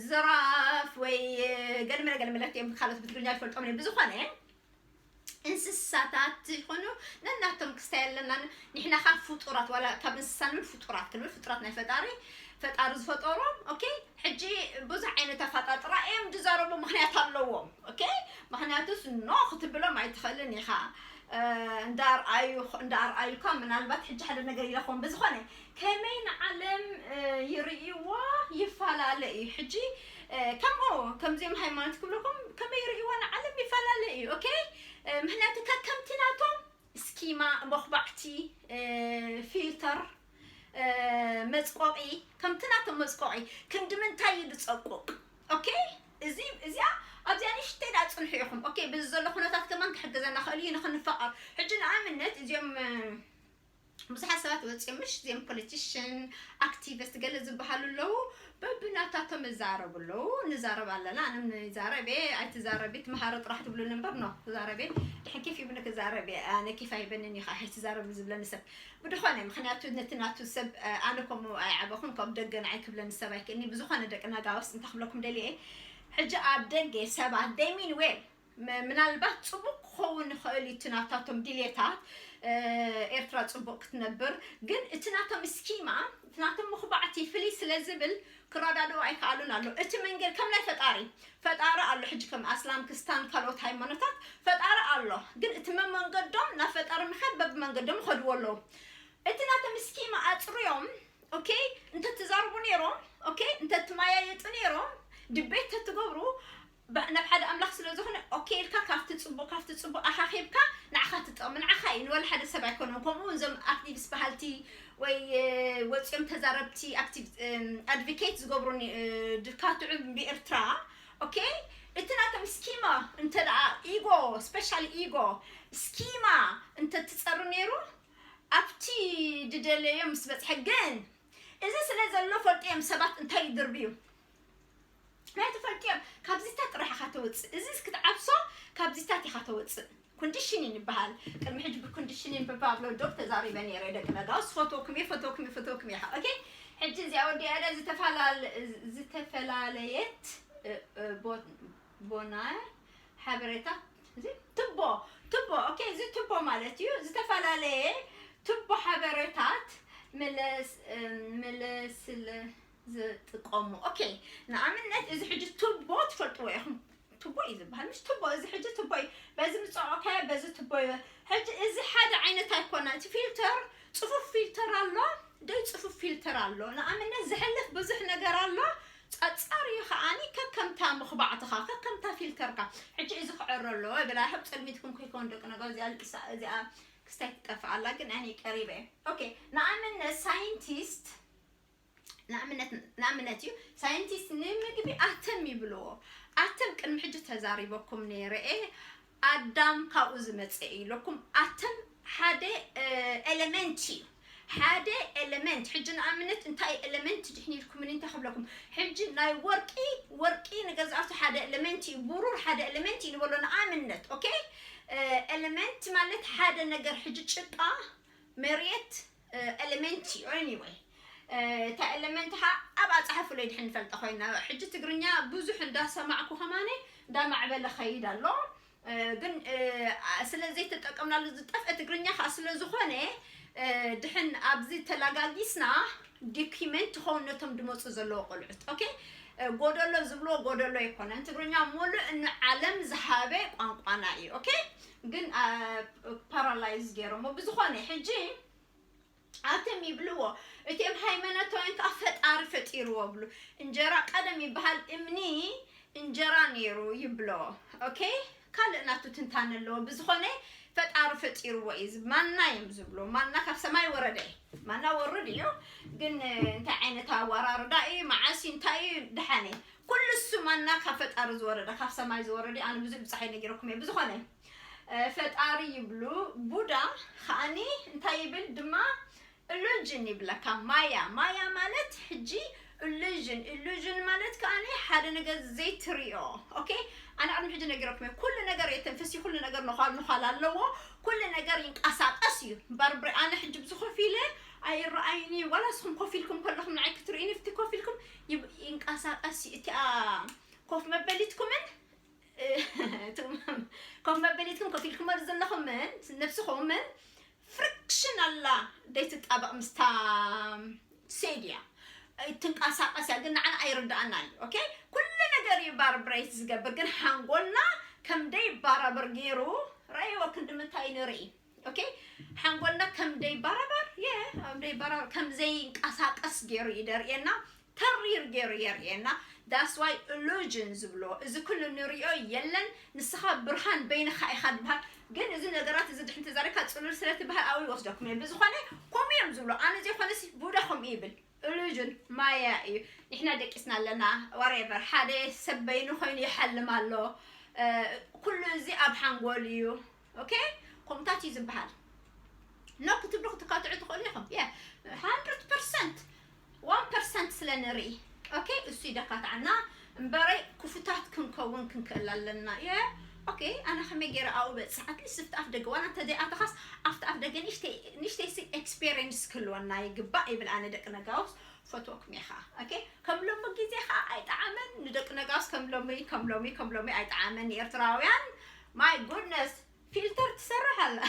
ዝራፍ ወይ ገለመለ ገለመለት እዮም። ካልኦት ብትግርኛ ይፈልጦም እዮም። ብዝኾነ እንስሳታት ይኾኑ ነናቶም ክስታይ ኣለና። ንሕና ካብ ፍጡራት ዋላ ካብ እንስሳ ንብል ፍጡራት ክንብል ፍጡራት ናይ ፈጣሪ ፈጣሪ ዝፈጠሮም። ኦኬ፣ ሕጂ ብዙሕ ዓይነት ኣፈጣጥራ እዮም ዝዛረቡ፣ ምክንያት ኣለዎም። ኦኬ፣ ምክንያቱስ ኖ ክትብሎም ኣይትኽእልን ኢኻ። እንዳርኣዩ እንዳርኣዩካ ምናልባት ሕጂ ሓደ ነገር ኢለኹም ብዝኾነ ከመይ ንዓለም ይርእይዎ ይፈላለ እዩ። ሕጂ ከምኡ ከምዚኦም ሃይማኖት ክብለኩም ከመይ ይርእይዎ ንዓለም ይፈላለ እዩ። ኦኬ፣ ምክንያቱ ከከምቲ ናቶም ስኪማ መኹባዕቲ ፊልተር መፅቆቂ ከምቲ ናቶም መፅቆቂ ክንዲ ምንታይ እዩ ዝፀቁቅ? ኦኬ፣ እዚ እዚኣ ኣብዚኣ ንሽተይ ዳ ፅንሑ ኢኹም። ኦኬ፣ ብዚ ዘሎ ኩነታት ከማን ክሕግዘና ክእል እዩ ንክንፋቐር። ሕጂ ንኣብነት እዚኦም ብዙሓት ሰባት ወፂኦም ምሽ እዚኦም ፖለቲሽን ኣክቲቪስት ገለ ዝበሃሉ ኣለዉ። በብናታቶም እዛረቡ ኣለዉ። ንዛረብ ኣለና። ኣነ ንዛረብ እየ ኣይትዛረቢ ትምሃሮ ጥራሕ ትብሉኒ እምበር ኖ ትዛረብ እየ። ድሕን ኬፍ ይብኒ ክዛረብ እየ። ኣነ ኬፍ ኣይበንን እዩ ከዓ ኣይትዛረብ ዝብለኒ ሰብ ብድኾነ ምክንያቱ ነቲ ናቱ ሰብ ኣነ ከምኡ ኣይዓበኹን ካብ ደገ ንዓይ ክብለኒ ሰብ ኣይክእልኒ። ብዝኾነ ደቂ ናጋውስ እንታይ ክብለኩም ደልየ ሕጂ ኣብ ደገ ሰባት they mean well ምናልባት ፅቡቅ ክኸውን ይኽእል እዩ እቲ ናታቶም ድሌታት ኤርትራ ፅቡቅ ክትነብር፣ ግን እቲ ናቶም ስኪማ እቲ ናቶም ምኽባዕቲ ፍልይ ስለ ዝብል ክረዳድኡ ኣይከኣሉን ኣሎ። እቲ መንገድ ከም ናይ ፈጣሪ ፈጣሪ ኣሎ። ሕጂ ከም ኣስላም ክስታን ካልኦት ሃይማኖታት ፈጣሪ ኣሎ፣ ግን እቲ መመንገዶም ናብ ፈጣሪ ምኻድ በብመንገዶም ይኸድዎ ኣለዉ። እቲ ናቶም ስኪማ ኣፅርዮም ኦኬ እንተትዛርቡ ነይሮም ኦኬ እንተትመያየጡ ነይሮም ድቤት ተትገብሩ ናብ ሓደ ኣምላኽ ስለ ዝኾነ ኦኬ ኢልካ ካብቲ ፅቡቅ ካብቲ ፅቡቅ ኣኻኺብካ ንዓኻ ትጠቕም ንዓኻ እዩ ንወላ ሓደ ሰብ ኣይኮነን። ከምኡ እውን እዞም ኣክቲቪስት በሃልቲ ወይ ወፂኦም ተዛረብቲ ኣድቮኬት ዝገብሩ ድካትዑ ብኤርትራ ኦኬ እቲ ናቶም ስኪማ እንተ ደኣ ኢጎ ስፔሻል ኢጎ ስኪማ እንተ ትፀሪ ነይሩ ኣብቲ ድደለዮ ምስ በፅሐ ግን እዚ ስለ ዘሎ ፈልጥዮም ሰባት እንታይ ይድርብዩ ናይ ትፈልጥዮም ካብዚታት ጥራሕ ኢኻ ተወፅእ እዚ ክትዓብሶ ካብዚታት ኢኻ ተወፅእ። ኮንዲሽኒን ይበሃል። ቅድሚ ሕጂ ብኮንዲሽኒን ብፓብሎ ዶክ ተዛሪበ ነይረ ደቂ ነጋውስ ፈተውኩም እየ ፈተውኩም እየ ፈተውኩም እየ ኦኬ። ሕጂ እዚኣ ወዲኣ ዳ ዝተፈላለየት ቦና ሓበሬታ እዚ ቱቦ ቱቦ ኦኬ እዚ ቱቦ ማለት እዩ። ዝተፈላለየ ቱቦ ሓበሬታት ምለስ ምለስለ ዝጥቀሙ ኦኬ። ንኣብነት እዚ ሕጂ ቱቦ ትፈልጥዎ ኢኹም። ቱቦ እዩ ዝበሃል ምሽ ቱቦ እዚ ሕጂ ቱቦ እዩ። በዚ ምፀወካዮ በዚ ቱቦ እዩ። ሕጂ እዚ ሓደ ዓይነት ኣይኮነ እቲ ፊልተር ፅፉፍ ፊልተር ኣሎ ደይ ፅፉፍ ፊልተር ኣሎ። ንኣብነት ዝሕልፍ ብዙሕ ነገር ኣሎ ጸጻር እዩ ከዓኒ ከከምታ ምኽባዕትኻ ከከምታ ፊልተርካ። ሕጂ እዚ ክዕረ ኣለዎ ብላ ሕብ ጸልሚትኩም ከይኮን ደቂ ነገሩ እዚኣ ልቅሳ እዚኣ ክስታይ ትጠፍእ ኣላ ግን ኣነ ቀሪበ እየ። ኦኬ ንኣብነት ሳይንቲስት ንኣብነት እዩ ሳይንቲስት ንምግቢ ኣተም ይብልዎ። ኣተም ቅድሚ ሕጂ ተዛሪበኩም ነይረ እየ ኣዳም ካብኡ ዝመፀ እዩ ኢለኩም ኣተም ሓደ ኤለመንት እዩ። ሓደ ኤለመንት ሕጂ ንኣብነት እንታይ ኤለመንት ድሕን ኢልኩምኒ እንታይ ክብለኩም ሕጂ ናይ ወርቂ ወርቂ ንገዛእቱ ሓደ ኤለመንት እዩ ብሩር ሓደ ኤለመንት እዩ ንበሎ ንኣብነት ኦኬ። ኤለመንት ማለት ሓደ ነገር ሕጂ ጭቃ መሬት ኤለመንት እዩ። ኤኒወይ እታ ኤለመንት ካ ኣብኣ ፀሓፉለይ ድሕን ንፈልጠ ኮይና ሕጂ ትግርኛ ብዙሕ እንዳሰማዕኩ ከማነ እንዳማዕበለ ኸይድ ኣሎ። ግን ስለ ዘይተጠቀምናሉ ዝጠፍአ ትግርኛ ከዓ ስለ ዝኾነ ድሕን ኣብዚ ተላጋጊስና ዶኪመንት ትኸውን ነቶም ድመፁ ዘለዎ ቆልዑት ኦኬ። ጎደሎ ዝብሎ ጎደሎ ኣይኮነን ትግርኛ ሙሉእ ንዓለም ዝሃበ ቋንቋና እዩ ኦኬ። ግን ፓራላይዝ ገይሮሞ ብዝኾነ ሕጂ ኣተም ይብልዎ። እቲኦም ሃይማኖታውያን ከዓ ፈጣሪ ፈጢርዎ ብሉ። እንጀራ ቀደም ይበሃል እምኒ እንጀራ ነይሩ ይብሎ። ኦኬ ካልእ ናቱ ትንታነ ኣለዎ። ብዝኾነ ፈጣሪ ፈጢርዎ እዩ። ማና እዮም ዝብሎ። ማና ካብ ሰማይ ወረደ። ማና ወርድ እዩ። ግን እንታይ ዓይነት ኣወራርዳ እዩ መዓስ እንታይ እዩ ድሓነ ኩሉ እሱ ማና ካብ ፈጣሪ ዝወረደ፣ ካብ ሰማይ ዝወረደ። ኣነ ብዙሕ ብጻሓይ ነጊረኩም እየ። ብዝኾነ፣ እ፣ ፈጣሪ ይብሉ። ቡዳ ከኣኒ እንታይ ይብል ድማ፣ ኢሉዥን ይብለካ። ማያ፣ ማያ ማለት ሕጂ ኢሉዥን፣ ኢሉዥን ማለት ከኣኒ ሓደ ነገር ዘይትሪኦ። ኦኬ፣ ኣነ ቅድሚ ሕጂ ነጊረኩም እየ። ኩሉ ነገር የተንፍሲ፣ ኩሉ ነገር ነዃል፣ ነዃል ኣለዎ። ኩሉ ነገር ይንቀሳቀስ እዩ። ባርብሬ፣ ኣነ ሕጂ ብዙ ኮፍ ኢለ ኣይረኣይን እዩ። ዋላ ንስኹም ኮፍ ኢልኩም ከለኹም ንዓይ ክትርእዩኒ፣ ፍቲ ኮፍ ኢልኩም ይብ-፣ ይንቀሳቀስ እዩ። እቲኣ ኮፍ መበሊትኩምን፣ እቶም ኮፍ መበሊትኩም ኮፍ ኢልኩመሉ ዘለኹምን ነብስኹምን ፍሪክሽን ኣላ፣ ዘይትጣበቕ ምስታ ሴድያ ትንቀሳቀስ እያ፣ ግን ንዓና ኣይርድኣናን እዩ። ኦኬ፣ ኩሉ ነገር እዩ ባርብሬት ዝገብር፣ ግን ሓንጎልና ከም ደይባራበር ገይሩ ረእይዎ ክንዲ ምንታይ ንርኢ። ኦኬ፣ ሓንጎልና ከም ደይባራበር፣ የ፣ ከም ደይባራበር፣ ከም ዘይንቀሳቀስ ገይሩ እዩ ደርእየና፣ ተሪር ገይሩ የርእየና። That's why ኢሉዥን ዝብሎ፣ እዚ ኩሉ ንሪኦ የለን። ንስኻ ብርሃን በይንኻ ኢኻ ዝበሃል። ግን እዚ ነገራት እዚ ድሕን ተዛሪካ ጽሉል ስለ ትበሃል ኣብኡ ይወስደኩም እየ። ብዝኾነ ከምኡ እዮም ዝብሎ። ኣነ ዘይኮነሲ ቡዳ ከምኡ ይብል። ኢሉዥን ማያ እዩ። ንሕና ደቂስና ኣለና። ዋሬቨር፣ ሓደ ሰብ በይኑ ኮይኑ ይሓልም ኣሎ። እ፣ ኩሉ እዚ ኣብ ሓንጎል እዩ። ኦኬ፣ ኮምታት እዩ ዝበሃል። ኖ ክትብሉ ክትካትዑ ትኽእሉ ኢኹም። የ፣ ሃንድረድ ፐርሰንት፣ ዋን ፐርሰንት ስለ ንርኢ። ኦኬ፣ እሱ ይደካትዓና እምበረይ ክፉታት ክንከውን ክንክእል ኣለና። የ፣ ኦኬ፣ ኣነ ከመይ ገይረ ኣብኡ በጽሕ? ኣትሊስት ኣብቲ ኣፍ ደገ፣ ዋላ እንተ ዘይኣተኻስ ኣብቲ ኣፍ ደገ ንእሽተይ፣ ንእሽተይ ሲ ኤክስፔሪየንስ ክህልወና ይግባእ ይብል ኣነ። ደቂ ነጋውስ ፈትወኩም እየ ኸዓ። ኦኬ፣ ከም ሎሚ ግዜ ኸዓ ኣይጠዓመን ንደቂ ነጋውስ፣ ከም ሎሚ፣ ከም ሎሚ፣ ከም ሎሚ ኣይጠዓመን ንኤርትራውያን። My goodness፣ ፊልተር ትሰርሕ ኣላ።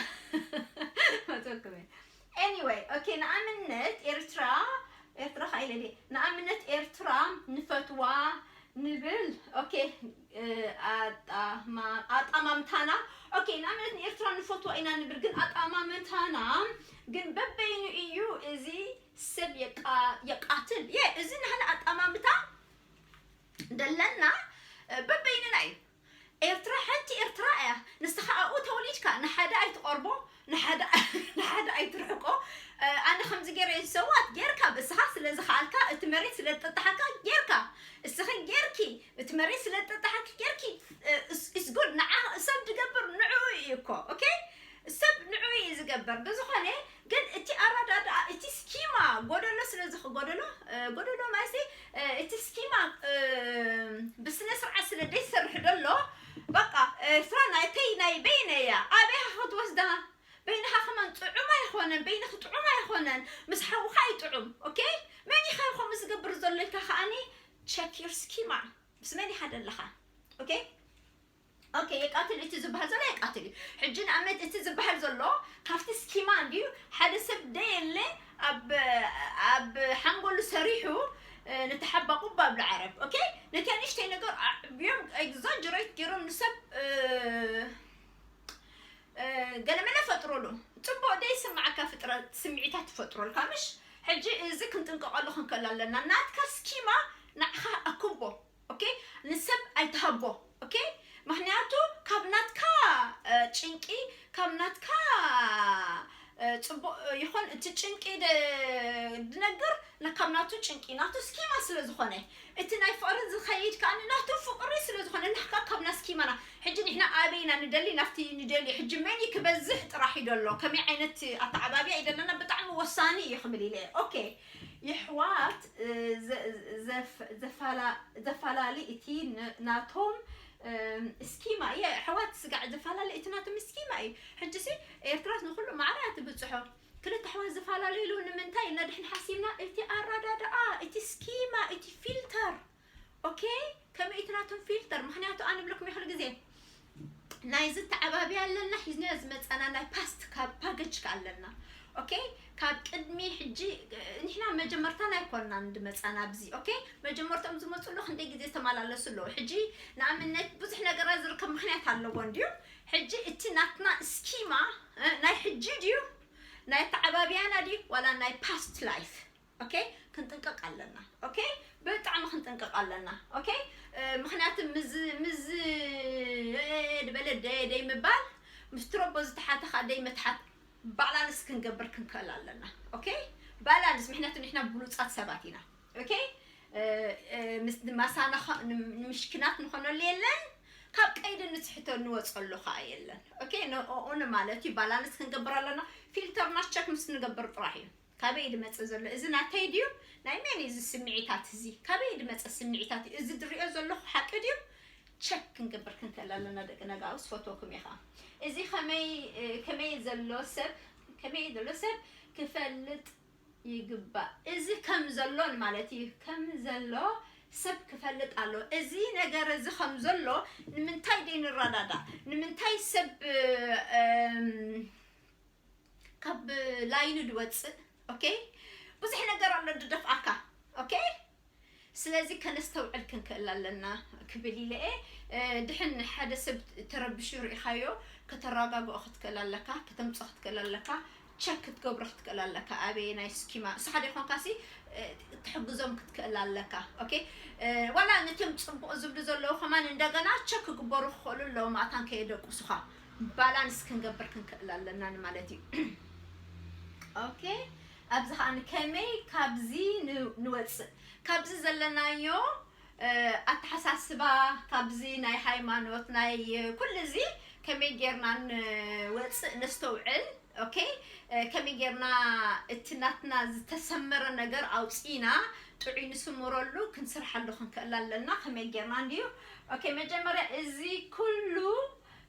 ፈትወኩም እየ። Anyway፣ ኦኬ፣ ንኣብነት ኤርትራ፣ ኤርትራ ኸዓ ኢለ ድየ? ንኣብነት ኤርትራ ንፈትዋ ንብል። ኦኬ፣ እ፣ ኣጣማ-፣ ኣጣማምታና። ኦኬ፣ ንኣብነት ንኤርትራ ንፈትዋ ኢና ንብል፣ ግን ኣጣማምታና ግን በበይኑ እዩ እዚ ሰብ የቃ-፣ የቃትል። የ፣ እዚ ናህና ኣጣማምታ ደለና፣ እ፣ በበይንና እዩ። ኤርትራ ሓንቲ ኤርትራ እያ። ንስኻ ኣብኡ ተወሊድካ፣ ንሓደ ኣይትቐርቦ፣ ንሓደ፣ ንሓደ ኣይትርሕቆ። እ፣ ኣነ ከምዚ ገይረ ዝሰዋት ጌርካ፣ ብስኻ ስለ ዝኸኣልካ፣ እቲ መሬት ስለ ዝጥጥሓካ ጌርካ፣ እስኺ ጌርኪ፣ እቲ መሬት ስለ ዝጥጥሓኪ ጌርኪ፣ እ፣ እስ-፣ it's good። ንዓ-፣ ሰብ ዝገብር ንዕኡ እዩ እኮ። ኦኬ? ሰብ ንዕኡ እዩ ዝገብር። ብዝኾነ ግን እቲ ኣረዳድኣ፣ እቲ ስኪማ ጎደሎ ስለ ዝኽ-፣ ጎደሎ፣ እ፣ ጎደሎ ማለትሲ፣ እ፣ እቲ ስኪማ፣ እ፣ ብስነ ስርዓት ስለ ዘይሰርሕ ዘሎ፣ በቃ፣ ኤርትራ ናይተይ ናይ በይነይ እያ። ኣበይ ኢኻ ክትወስዳ? በይንኻ ከማን ጥዑም ኣይኾነን፣ በይንኺ ጥዑም ኣይኾነን፣ ምስ ሓውኻ ኣይጥዑም። ኦኬ? መን እዩ ኸ ከምኡ ዝገብር ዘሎ ኢልካ ከኣኒ፣ check your schema። ምስ መን ኢኻ ዘለኻ? ኦኬ? ኦኬ፣ የቃትል፣ እቲ ዝበሃል ዘሎ የቃትል እዩ። ሕጂ ንኣብነት እቲ ዝበሃል ዘሎ ካብቲ ስኪማ እንድዩ፣ ሓደ ሰብ ደየለ ኣብ፣ ኣብ ሓንጎሉ ሰሪሑ፣ እ፣ ነቲ ሓባቑብ ባብል ዓረብ፣ ኦኬ? ነቲ ንእሽተይ ነገር ኣዕብዮም፣ ኤግዛጀሬት ገይሮም ንሰብ፣ እ፣ እ፣ ገለመለ ፈጥሩሉ። ጽቡቕ ደይስምዓካ ፍጥረት ስምዒታት ትፈጥሩልካ፣ ምሽ? ሕጂ እዚ ክንጥንቀቐሉ ክንክእል ኣለና። ናትካ ስኪማ ንዓኻ ኣክቦ፣ ኦኬ? ንሰብ ኣይትሃቦ፣ ኦኬ? ምኽንያቱ ካብ ናትካ፣ እ፣ ጭንቂ፣ ካብ ናትካ፣ እ፣ ጽቡቕ ይኾን እቲ ጭንቂ ደ-፣ ድነግር፣ ና-፣ ካብ ናቱ ጭንቂ፣ ናቱ ስኪማ ስለ ዝኾነ፣ እቲ ናይ ፍቕሪ ዝኸይድ ከኣ ናቱ ፍቕሪ ስለ ዝኾነ፣ ንሕካ ካብ ና ስኪማና። ሕጂ ንሕና ኣበይና ንደሊ፣ ናብቲ ንደሊ። ሕጂ መን እዩ ክበዝሕ ጥራሕ እዩ ደሎ፣ ከመይ ዓይነት ኣተዓባብያ እዩ ደለና፣ ብጣዕሚ ወሳኒ እዩ ክብል ኢለ። ኦኬ፣ የሕዋት፣ እ፣ ዘ-፣ ዘፍ-፣ ዘፋላ-፣ ዘፋላሊ እቲ ን-፣ ናቶም፣ እ፣ ስኪማ፣ የሕዋት ስጋዕ ዘፋላሊ እቲ ናቶም ስኪማ እዩ። ሕጂ ሲ ኤርትራስ ንኹሉ ማዕረ እያ ትብጽሖ። ክልተ ኣሕዋት ዝፈላለዩሉ ንምንታይ ኢልና ድሕን ሓሲብና፣ እቲ ኣረዳድኣ፣ እቲ ስኪማ፣ እቲ ፊልተር፣ ኦኬ? ከመይ እቲ ናቶም ፊልተር? ምኽንያቱ ኣነ እብለኩም እየ ኩሉ ግዜ፣ ናይዚ ኣተዓባብያ ኣለና፣ ሒዝናዮ ዝመጸና ናይ ፓስት ካብ ፓኬጅ ከ ኣለና። ኦኬ? ካብ ቅድሚ ሕጂ፣ እ፣ ንሕና መጀመርታና ኣይኮንናን ዝመጸና ኣብዚ፣ ኦኬ? መጀመርታኦም ዝመጹሉ ክንደይ ግዜ ዝተመላለሱ ኣለዉ። ሕጂ ንኣብነት ብዙሕ ነገራት ዝርከብ ምኽንያት ኣለዎ እንድዩ። ሕጂ እቲ ናትና ስኪማ፣ እ፣ ናይ ሕጂ ድዩ? ናይ ኣተዓባብያና ድዩ? ዋላ ናይ ፓስት ላይፍ? ኦኬ? ክንጥንቀቕ ኣለና። ኦኬ? ብጣዕሚ ክንጥንቀቕ ኣለና። ኦኬ? እ፣ ምኽንያቱ ምዝ-፣ ምዝ-፣ እ፣ ድበለ ደ-፣ ደይ ምባል፣ ምስ ትረቦ ዝተሓተ ኸኣ ደይ ምትሓት፣ ባላንስ ክንገብር ክንክእል ኣለና። ኦኬ? ባላንስ፣ ምኽንያቱ ንሕና ብሉጻት ሰባት ኢና። ኦኬ? እ፣ እ፣ ምስ ማሳና ኸ-፣ ን-፣ ንምሽኪናት ንኾነሉ የለን፣ ካብ ቀይዲ ንትሕቶ ንወፀሉ ኸዓ የለን። ኦኬ፣ ንኦኡን ማለት እዩ ባላንስ ክንገብር ኣለና። ፊልተርና ቸክ ምስ ንገብር ጥራሕ እዩ። ካበይ ድመጽእ ዘሎ? እዚ ናተይ ድዩ? ናይ መን እዩ እዚ ስምዒታት እዚ? ካበይ ድመጽእ ስምዒታት እዩ? እዚ ድሪኦ ዘለኹ ሓቂ ድዩ? ቸክ ክንገብር ክንክእል ኣለና ደቂ ነጋውስ። ፎቶኩም ኢኻ። እዚ ከመይ፣ እ፣ ከመይ ዘሎ ሰብ፣ ከመይ ዘሎ ሰብ ክፈልጥ ይግባእ። እዚ ከም ዘሎን ማለት እዩ። ከም ዘሎ ሰብ ክፈልጥ ኣሎ። እዚ ነገር እዚ ከም ዘሎ ንምንታይ ደይ ንረዳዳእ? ንምንታይ ሰብ፣ እ፣ እም፣ ካብ ላይኑ ድወፅእ? ኦኬ፣ ብዙሕ ነገር ኣሎ ድደፍኣካ። ኦኬ፣ ስለዚ ከነስተውዕል ክንክእል ኣለና ክብል ኢለ እየ። እ፣ ድሕን ሓደ ሰብ ተረቢሹ ርኢኻዮ፣ ከተረጋግኦ ክትክእል ኣለካ፣ ከተምፅኦ ክትክእል ኣለካ፣ ቸክ ክትገብሮ ክትክእል ኣለካ። ኣበየናይ ስኪማ ንስኻ ደይኮንካሲ፣ እ፣ ክትሕግዞም ክትክእል ኣለካ። ኦኬ፣ እ፣ ዋላ ነቶም ፅቡቕ ዝብሉ ዘለዉ ከማን እንደገና ቸክ ክግበሩ ክኽእሉ ኣለዎም፣ ኣታን ከየደቁሱኻ። ባላንስ ክንገብር ክንክእል ኣለና ማለት እዩ። ኦኬ፣ ኣብዚ ኸዓ ከመይ ካብዚ ን-፣ ንወፅእ? ካብዚ ዘለናዮ፣ እ፣ ኣተሓሳስባ፣ ካብዚ ናይ ሃይማኖት፣ ናይ ኩሉ እዚ ከመይ ጌርና ንወፅእ ነስተውዕል። ኦኬ፣ እ፣ ከመይ ጌርና እቲ ናትና ዝተሰመረ ነገር ኣውፂና ጥዑይ ንስምረሉ ክንስርሓሉ ክንክእል ኣለና። ከመይ ጌርና እንድዩ? ኦኬ፣ መጀመርያ እዚ ኩሉ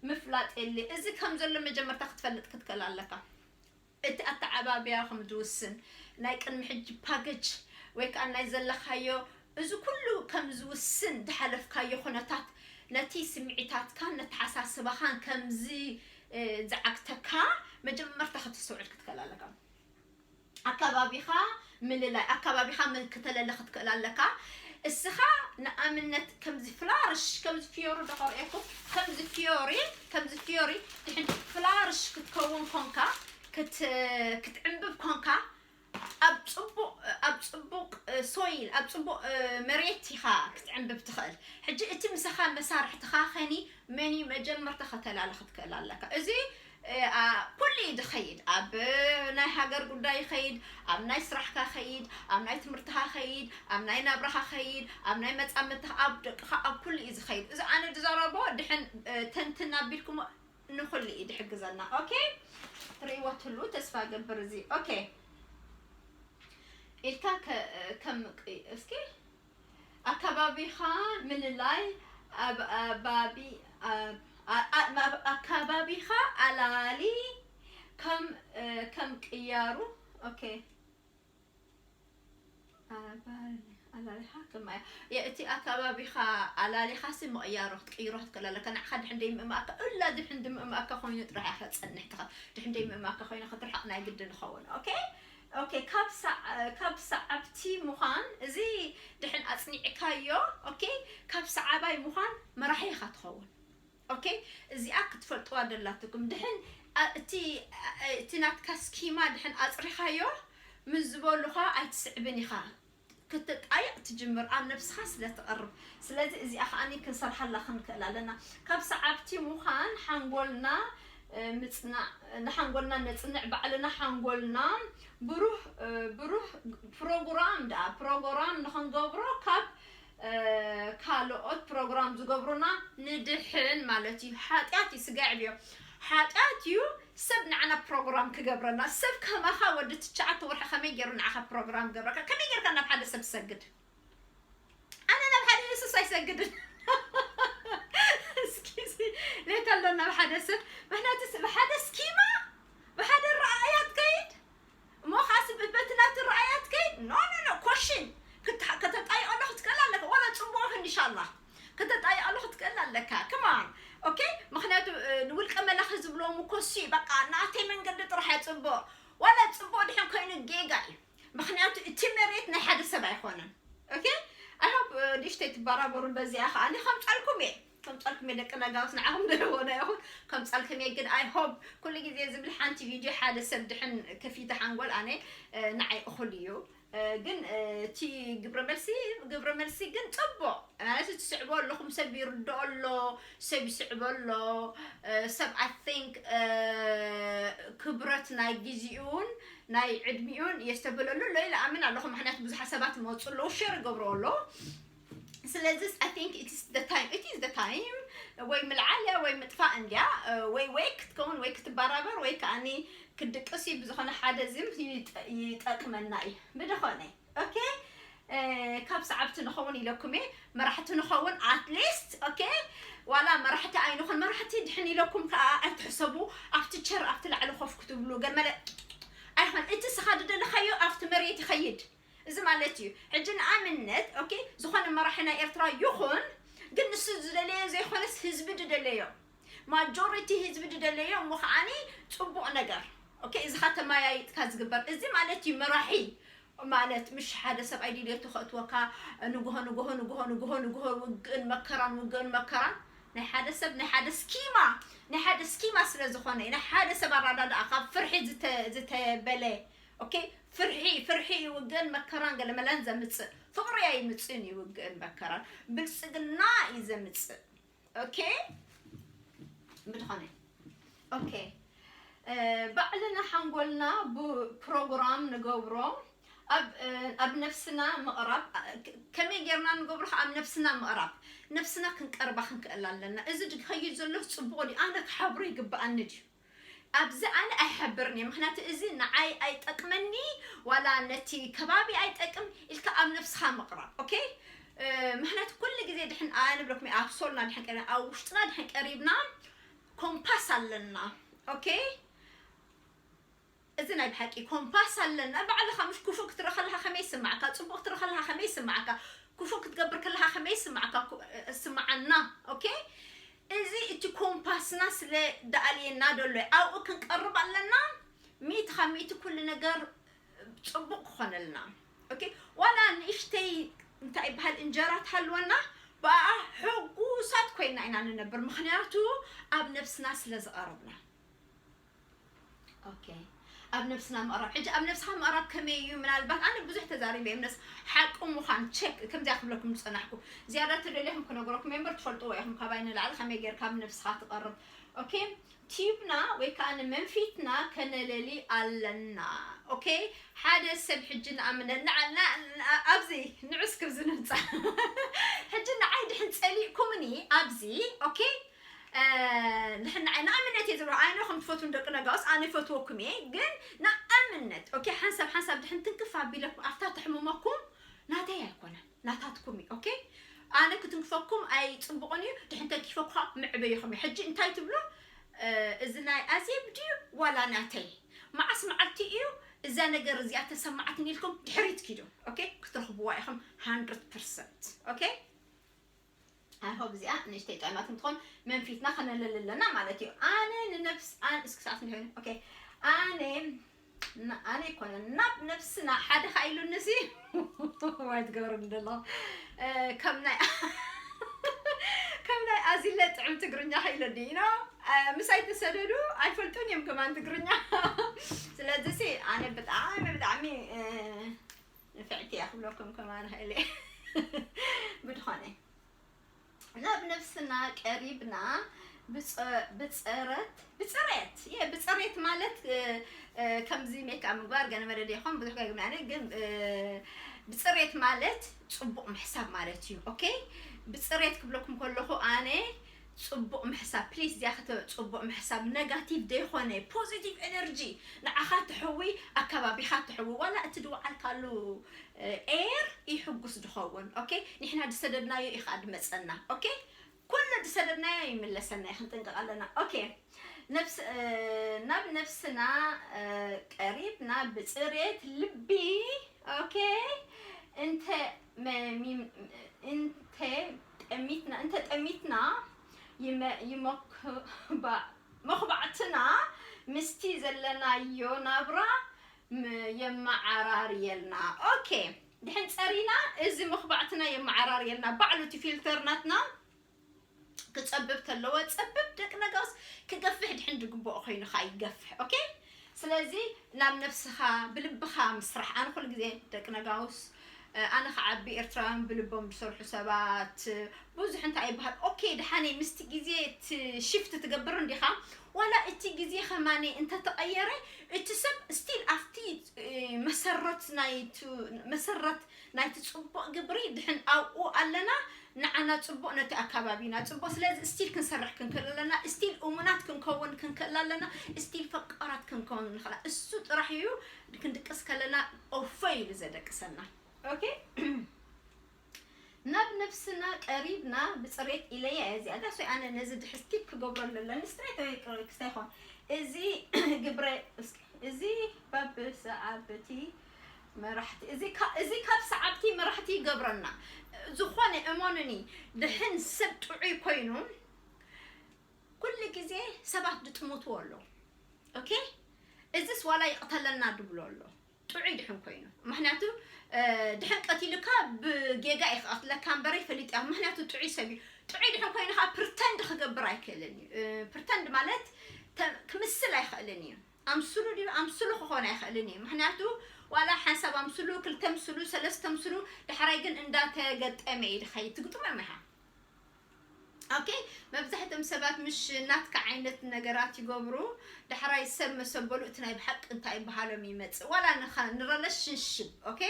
ምፍላጥ የለ። እዚ ከም ዘሎ መጀመርታ ክትፈልጥ ክትክእል ኣለካ። እቲ ኣተዓባብያ ከም ዝውስን፣ ናይ ቅድሚ ሕጂ ፓኬጅ ወይ ከዓ ናይ ዘለኻዮ፣ እዚ ኩሉ ከም ዝውስን፣ ዝሓለፍካዮ ኩነታት ነቲ ስምዒታትካን ነተሓሳስባኻን ከምዚ፣ እ፣ ዝዓግተካ መጀመርታ ከተስተውዕል ክትክእል ኣለካ። ኣካባቢኻ ምልላይ፣ ኣካባቢኻ ም-፣ ክተለሊ ክትክእል ኣለካ። እስኻ ንኣብነት ከምዚ ፍላርሽ፣ ከምዚ ፍዮሪ ዶ ከርእየኩም? ከምዚ ፍዮሪ፣ ከምዚ ፍዮሪ ድሕን ፍላርሽ ክትከውን ኮንካ፣ ክት-፣ ክትዕንብብ ኮንካ፣ ኣብ ጽቡቕ፣ ኣብ ጽቡቕ ሶይል፣ ኣብ ጽቡቕ መሬት ኢኻ ክትዕንብብ ትኽእል። ሕጂ እቲ ምሳኻ መሳርሕትኻ ኸኒ መን እዩ? መጀመርታ ከተላሊ ክትክእል ኣለካ። እዚ፣ እ፣ ኣ-፣ ኩሉ እዩ ዝኸይድ። ኣብ ናይ ሃገር ጉዳይ ይኸይድ፣ ኣብ ናይ ስራሕካ ኸይድ፣ ኣብ ናይ ትምህርትኻ ኸይድ፣ ኣብ ናይ ናብራኻ ኸይድ፣ ኣብ ናይ መጻምድትኻ፣ ኣብ ደቅኻ፣ ኣብ ኩሉ እዩ ዝኸይድ። እዚ ኣነ ዝዛረቦ ድሕን፣ እ፣ ተንትን ኣቢልኩሞ ንኹሉ እዩ ዝሕግዘና። ኦኬ? ትርእይዎ ትህልዉ ተስፋ ገብር እዚ። ኦኬ። ኢልካ ከ-፣ ከም ቅ-፣ እስኪ ኣካባቢኻ ምልላይ፣ ኣብ-፣ ኣባቢ-፣ ኣብ-፣ ኣ-፣ ኣ-፣ ኣብ ኣካባቢኻ ኣላሊ ከም፣ እ፣ ከም ቅያሩ። ኦኬ። ኣባል-፣ ኣላሊኻ ከማያ። የ-፣ እቲ ኣካባቢኻ ኣላሊኻሲ ምቕያሮ ክትቅይሮ ክትክእል ኣለካ። ንዓኻ ድሕን ደይ ምእማእካ፣ እላ ድሕን ድምእማእካ ኮይኑ ጥራሕ ኢኻ ትጸንሕ ትኻ። ድሕን ደይ ምእማእካ ኮይኑ ክትርሕቕ ናይ ግድን ይኸውን። ኦኬ? ኦኬ፣ ካብ ሰዓ-፣ ካብ ሰዓብቲ ምዃን፣ እዚ ድሕን ኣጽኒዕካዮ፣ ኦኬ? ካብ ሰዓባይ ምዃን መራሒ ኢኻ ትኸውን። ኦኬ፣ እዚኣ ክትፈልጥዋ ደላትኩም። ድሕን፣ ኣ-፣ እቲ፣ ኣ-፣ እቲ ናትካ ስኪማ ድሕን ኣጽሪኻዮ፣ ምስ ዝበሉኻ ኣይትስዕብን ኢኻ። ክትጣየቕ ትጅምር፣ ኣብ ነብስኻ ስለ ትቐርብ። ስለዚ እዚኣ ከኣኒ ክንሰርሓላ ክንክእል ኣለና። ካብ ሰዓብቲ ምዃን ሓንጎልና፣ እ፣ ምጽናዕ፣ ንሓንጎልና ነጽንዕ፣ ባዕልና ሓንጎልና ብሩህ፣ እ፣ ብሩህ ፕሮግራም ደኣ፣ ፕሮግራም ንኽንገብሮ ካብ እ፣ ካልኦት ፕሮግራም ዝገብሩና ንድሕን ማለት እዩ። ሓጢኣት እዩ፣ ስጋ የዕብዮ። ሓጢኣት እዩ ሰብ ንዓና ፕሮግራም ክገብረና። ሰብ ከማኻ ወዲ ትሽዓተ ወርሒ ከመይ ገይሩ ንዓኻ ፕሮግራም ገብረካ? ከመይ ጌርካ ናብ ሓደ ሰብ ትሰግድ? ኣነ ናብ ሓደ የሱስ ኣይሰግድን። እስኪ፣ ሌካ ኣሎ ናብ ሓደ ሰብ፣ ምኽንያቱ ስ-፣ ብሓደ ስኪማ፣ ብሓደ ረኣያ ትከይድ። እሞ ኻስ ብ-፣ በቲ ናቲ ረኣያ ትከይድ? ኖ፣ ኖ፣ ኖ፣ ኮሽን። ክት-፣ ከተጣይቐሉ ክትክእል ኣለካ። ዋላ ጽቡቕ ኢንሻላህ። ከተጣይቐሉ ክትክእል ኣለካ። ከማን። ኦኬ? ምኽንያቱ፣ እ፣ ንውልቀ መላኺ ዝብሎም እኮ ሲ፣ በቃ፣ ናተይ መንገዲ ጥራሕ እየ ጽቡቕ። ዋላ ጽቡቕ ድሕን ኮይኑ ጌጋ እዩ። ምኽንያቱ፣ እቲ መሬት ናይ ሓደ ሰብ ኣይኮነን። ኦኬ? I hope፣ እ፣ ንእሽተይ ትበራበሩን በዚኣ ኸኣ እኔ ከምጸልኩም እየ። ከም ጸልክም ደቂ ነጋውስ ንዓኹም ደለዎ ዶ ይኹን ከም ጸልክም ግን I hope ኩሉ ግዜ ዝብል ሓንቲ ቪድዮ ሓደ ሰብ ድሕን ከፊተ ሓንጎል ኣነ ንዓይ እኹል እዩ። ግን እቲ ግብረ መልሲ ግብረ መልሲ ግን ጽቡቕ ማለት ትስዕቦ ኣለኹም ሰብ ይርድኦ ኣሎ ሰብ ይስዕቦ ኣሎ ሰብ I think ክብረት ናይ ግዜኡን ናይ ዕድሚኡን የስተብህለሉ ኣሎ ኢለ ኣምን ኣለኹ። ምክንያቱ ብዙሓት ሰባት ይመፁ ኣለዉ ሸር ይገብሩ ኣለዉ። ስለዚ I think it is the time it is the time ወይ ምልዓል እያ ወይ ምጥፋእ እንድያ ወይ ወይ ክትከውን ወይ ክትበራበር ወይ ከዓኒ ክትድቅስ እዩ። ብዝኾነ ሓደ ዝም ይጠቅመና እዩ ብድኾነ okay ካብ ሰዓብቲ ንኸውን ኢለኩም እየ መራሕቲ ንኸውን at least okay ዋላ መራሕቲ ኣይንኹን መራሕቲ ድሕን ኢለኩም ከዓ ኣይትሕሰቡ ኣብቲ ቸር ኣብቲ ላዕሊ ኮፍ ክትብሉ ገመለ ኣይኾን እቲ ስኻ ዝደለኻዮ ኣብቲ መሬት ይኸይድ እዚ ማለት እዩ ሕጂ ንኣብነት okay ዝኾነ መራሒ ናይ ኤርትራ ይኹን ግን ንሱ ዝደለዮ ዘይኮነስ ህዝቢ ዝደለዮ majority ህዝቢ ዝደለዮ እሞ ከዓኒ ፅቡቕ ነገር okay እዚ ኻ ተመያይጥካ ዝግበር እዚ ማለት እዩ መራሒ ማለት ምሽ ሓደ ሰብኣይ ድልየቱ ከእትወካ ንግሆ ንግሆ ንግሆ ንግሆ ንግሆ ውግእን መከራን ውግእን መከራን ናይ ሓደ ሰብ ናይ ሓደ ስኪማ ናይ ሓደ ስኪማ ስለ ዝኾነ ናይ ሓደ ሰብ ኣራዳድኣ ካብ ፍርሒ ዝተበለ okay ፍርሒ ፍርሒ ውግእን መከራን ገለመለን ዘምፅእ ፍቕሪ ኣይምፅእን እዩ ውግእን መከራን ብልፅግና እዩ ዘምፅእ okay ብድኾነ okay ባዕልና ሓንጎልና ብፕሮግራም ንገብሮ ኣብ ነፍስና ምቕራብ ከመይ ጌርና ንገብሮ ኣብ ነፍስና ምቕራብ ነፍስና ክንቀርባ ክንክእል ኣለና እዚ ዝኸይድ ዘሎ ፅቡቕ ድዩ ኣነ ክሓብሮ ይግብኣኒ ድዩ ኣብዚ ኣነ ኣይሓብርን እየ ምክንያቱ እዚ ንዓይ ኣይጠቅመኒ ዋላ ነቲ ከባቢ ኣይጠቅም ኢልካ ኣብ ነፍስኻ ምቕራብ okay ምክንያቱ ኩሉ ግዜ ድሕን ኣነ ብለኩም ኣብ ሶልና ድሕን ቀሪብና ኣብ ውሽጥና ድሕን ቀሪብና ኮምፓስ ኣለና okay እዚ ናይ ብሓቂ ኮምፓስ ኣለና ባዕልኻ ምሽ ክፉእ ክትርኢ ከለኻ ከመይ ይስማዓካ ፅቡቅ ክትርኢ ከለኻ ከመይ ይስማዓካ ክፉእ ክትገብር ከለኻ ከመይ ይስማዓካ ስማዓና okay እዚ እቲ ኮምፓስና ስለ ደኣልየና ደሎ ኣብኡ ክንቀርብ ኣለና ሚእቲ ካብ ሚእቲ ኩሉ ነገር ፅቡቅ ክኾነልና okay ዋላ ንእሽተይ እንታይ ይበሃል እንጀራ ትሃልወና ብኣ ሕጉሳት ኮይና ኢና ንነብር ምክንያቱ ኣብ ነብስና ስለ ዝቐረብና okay ኣብ ነብስና ምቕራብ ሕጂ ኣብ ነብስኻ ምቕራብ ከመይ እዩ ምናልባት ኣነ ብዙሕ ተዛሪበ እምነስ ሓቂ ምዃን ቸክ ከምዚኣ ክብለኩም ዝፀናሕኩ ዝያዳ ተደልኹም ክነግረኩም እምበር ትፈልጥዎ ኢኹም ካባይ ንላዕሊ ከመይ ጌርካ ኣብ ነብስኻ ትቐርብ okay ቲዩብና ወይ ከዓ ንመንፊትና ከነለሊ ኣለና okay ሓደ ሰብ ሕጂ ንኣምነ ኣብዚ ንዑስ ክብዚ ንምፃ ሕጂ ንዓይ ድሕን ፀሊእኩምኒ ኣብዚ okay ንሕና ንኣብነት እየ ዝብሎ ኣይነ ከም ትፈትውን ደቂ ነጋውስ ኣነ ይፈትወኩም እየ ግን ንኣብነት okay ሓንሳብ ሓንሳብ ድሕን ትንክፍ ኣቢለኩም ኣብታ ተሕምመኩም ናተይ ኣይኮነን ናታትኩም እዩ okay ኣነ ክትንክፈኩም ኣይፅቡቕን እዩ ድሕን ተንኪፈኩ ከዓ መዕበይኹም እዩ ሕጂ እንታይ ትብሉ እዚ ናይ ኣዜብ ድዩ ዋላ ናተይ መዓስ መዓልቲ እዩ እዛ ነገር እዚኣ ተሰማዓትኒ ኢልኩም ድሕሪት ኪዱ okay ክትረኽብዋ ኢኹም hundred percent okay I hope እዚኣ ንእሽተይ ጥዕማት እንትኾን መንፊትና ከነለሊ ኣለና ማለት እዩ ኣነ ንነፍስ ኣን እስኪ ሰዓት እንዲሆነ okay ኣነ ኣነ ይኮነ ናብ ነፍስና ሓደ ካ ኢሉኒ ሲ ዋይ ትገብረኒ ደሎ ከም ናይ ከም ናይ ኣዚለ ጥዑም ትግርኛ ከኢለኒ ኢኖ ምሳይ ተሰደዱ ኣይፈልጡን እዮም ከማን ትግርኛ ስለዚ ሲ ኣነ ብጣዕሚ ብጣዕሚ ንፍዕቲ እያ ክብለኩም ከማን ሃይለ ብድኾነ ናብ ነብስና ቀሪብና ብፀረት ብፅሬት የ ብፅሬት ማለት ከምዚ ሜክኣፕ ምግባር ገለ መለ ዶ ይኾን ብዙሕ ገግምና ግን ብፅሬት ማለት ፅቡቕ ምሕሳብ ማለት እዩ okay ብፅሬት ክብለኩም ከለኹ ኣነ ፅቡቕ ምሕሳብ please እዚኣ ክተ ፅቡቕ ምሕሳብ negative ዘይኮነ positive energy ንዓኻ ትሕዊ ኣከባቢኻ ትሕዊ ዋላ እቲ ድወዓልካሉ air ይሕጉስ ድኸውን okay ንሕና ዝሰደድናዮ እዩ ከዓ ድመፀና okay ኩሉ ዝሰደድናዮ ይምለሰና እዩ ክንጥንቀቕ ኣለና okay ነብስ ናብ ነብስና ቀሪብና ብፅሬት ልቢ okay እንተ እንተ ጠሚትና እንተ ጠሚትና ይመክባ መኽባዕትና ምስቲ ዘለናዮ ናብራ የመዓራርየልና okay ድሕን ፀሪና እዚ መኽባዕትና የመዓራርየልና ባዕሉ እቲ ፊልተር ናትና ክጸብብ ተለዎ ጸብብ፣ ደቂ ነጋውስ ክገፍሕ ድሕን ዝግብኦ ኮይኑ ኸኣ ይገፍሕ። ኦኬ፣ ስለዚ ናብ ነብስኻ ብልብኻ ምስራሕ። ኣነ ኩሉ ግዜ ደቂ ነጋውስ፣ እ፣ ኣነ ክዓቢ ኤርትራውያን ብልቦም ዝሰርሑ ሰባት ብዙሕ እንታይ ይበሃል። ኦኬ፣ ደሓነይ ምስቲ ግዜ እቲ ሽፍት ትገብር እንዲኻ፣ ዋላ እቲ ግዜ ኸማኒ እንተተቐየረ፣ እቲ ሰብ ስቲል ኣብቲ፣ እ፣ መሰረት ናይቲ፣ መሰረት ናይቲ ጽቡቕ ግብሪ ድሕን ኣብኡ ኣለና፣ ንዓና ጽቡቕ፣ ነቲ ኣካባቢና ጽቡቕ። ስለዚ ስቲል ክንሰርሕ ክንክእል ኣለና፣ ስቲል እሙናት ክንከውን ክንክእል ኣለና፣ ስቲል ፈቃራት ክንከውን ንኽእል። እሱ ጥራሕ እዩ ክንድቅስ ከለና ኦፎ ኢሉ ዘደቅሰና። ኦኬ፣ ናብ ነብስና ቀሪብና ብጽሬት ኢለያ እያ እዚኣ። ዳስ ወይ ኣነ ነዚ ድሕስቲፕ ክገብሮ ኣለኒ። ስትሬት ወይ ክስታይ ይኾን እዚ ግብረ፣ እስኪ፣ እዚ ባብ ሰዓብቲ መራሕቲ፣ እዚ ካ-፣ እዚ ካብ ሰዓብቲ መራሕቲ ይገብረና። ዝኾነ እመኑኒ፣ ድሕን ሰብ ጥዑይ ኮይኑ ኩሉ ግዜ ሰባት ድጥምትዎ ኣለዉ። ኦኬ፣ እዚስ ዋላ ይቕተለና ድብሎ ኣሎ። ጥዑይ ድሕን ኮይኑ። ምኽንያቱ፣ እ፣ ድሕን ቀቲሉካ ብጌጋ እዩ ክቐትለካ እምበረይ ፈሊጡ እያ። ምኽንያቱ ጥዑይ ሰብ እዩ። ጥዑይ ድሕን ኮይኑ ከዓ ፕርተንድ ክገብር ኣይክእልን እዩ። እ፣ ፕርተንድ ማለት ተ-፣ ክምስል ኣይክእልን እዩ። ኣምስሉ ድዩ? ኣምስሉ ክኾን ኣይክእልን እዩ። ምኽንያቱ ዋላ ሓንሳብ ኣምስሉ፣ ክልተ ምስሉ፣ ሰለስተ ምስሉ፣ ዳሕራይ ግን እንዳተገጠመ እዩ ድኸይድ። ትግጥሞ ኢኻ። ኦኬ፣ መብዛሕትኦም ሰባት ምሽ ናትካ ዓይነት ነገራት ይገብሩ። ዳሕራይ ሰብ መሰበሉ እቲ ናይ ብሓቂ እንታይ ይበሃሎም ይመጽእ። ዋላ ንኻ-፣ ንረለሽንሽፕ፣ ኦኬ፣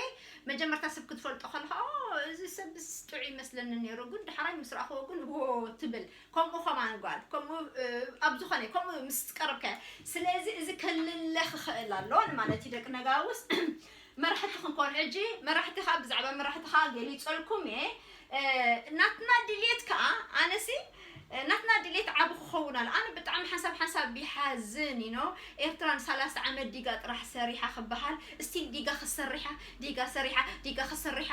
መጀመርታ ሰብ ክትፈልጦ ከለኻ፣ "ኦ፣ እዚ ሰብስ ጥዑይ ይመስለኒ ነይሩ፣ ግን ዳሕራይ ምስ ረኣኽዎ ግን፣ ዎ" ትብል። ከምኡ ከማን ጓል፣ ከምኡ፣ እ፣ ኣብ ዝኾነ፣ ከምኡ ምስ ቀረብካዮ። ስለዚ እዚ ከልለ ክኽእል ኣለዎ ንማለት እዩ፣ ደቂ ነጋውስ። መራሕቲ ክንኮን ሕጂ፣ መራሕቲ ኸኣ ብዛዕባ መራሕቲ ኸኣ ገሊጸልኩም እየ። እ፣ ናትና ድልየት ከኣ፣ ኣነሲ፣ እ፣ ናትና ድልየት ዓቢ ክኸውን ኣሎ። ኣነ ብጣዕሚ ሓንሳብ ሓንሳብ ይሓዝን፣ you know፣ ኤርትራ ንሰላሳ ዓመት ዲጋ ጥራሕ ሰሪሓ ክበሃል፣ ስቲል ዲጋ ክሰርሓ፣ ዲጋ ሰሪሓ፣ ዲጋ ክሰርሓ።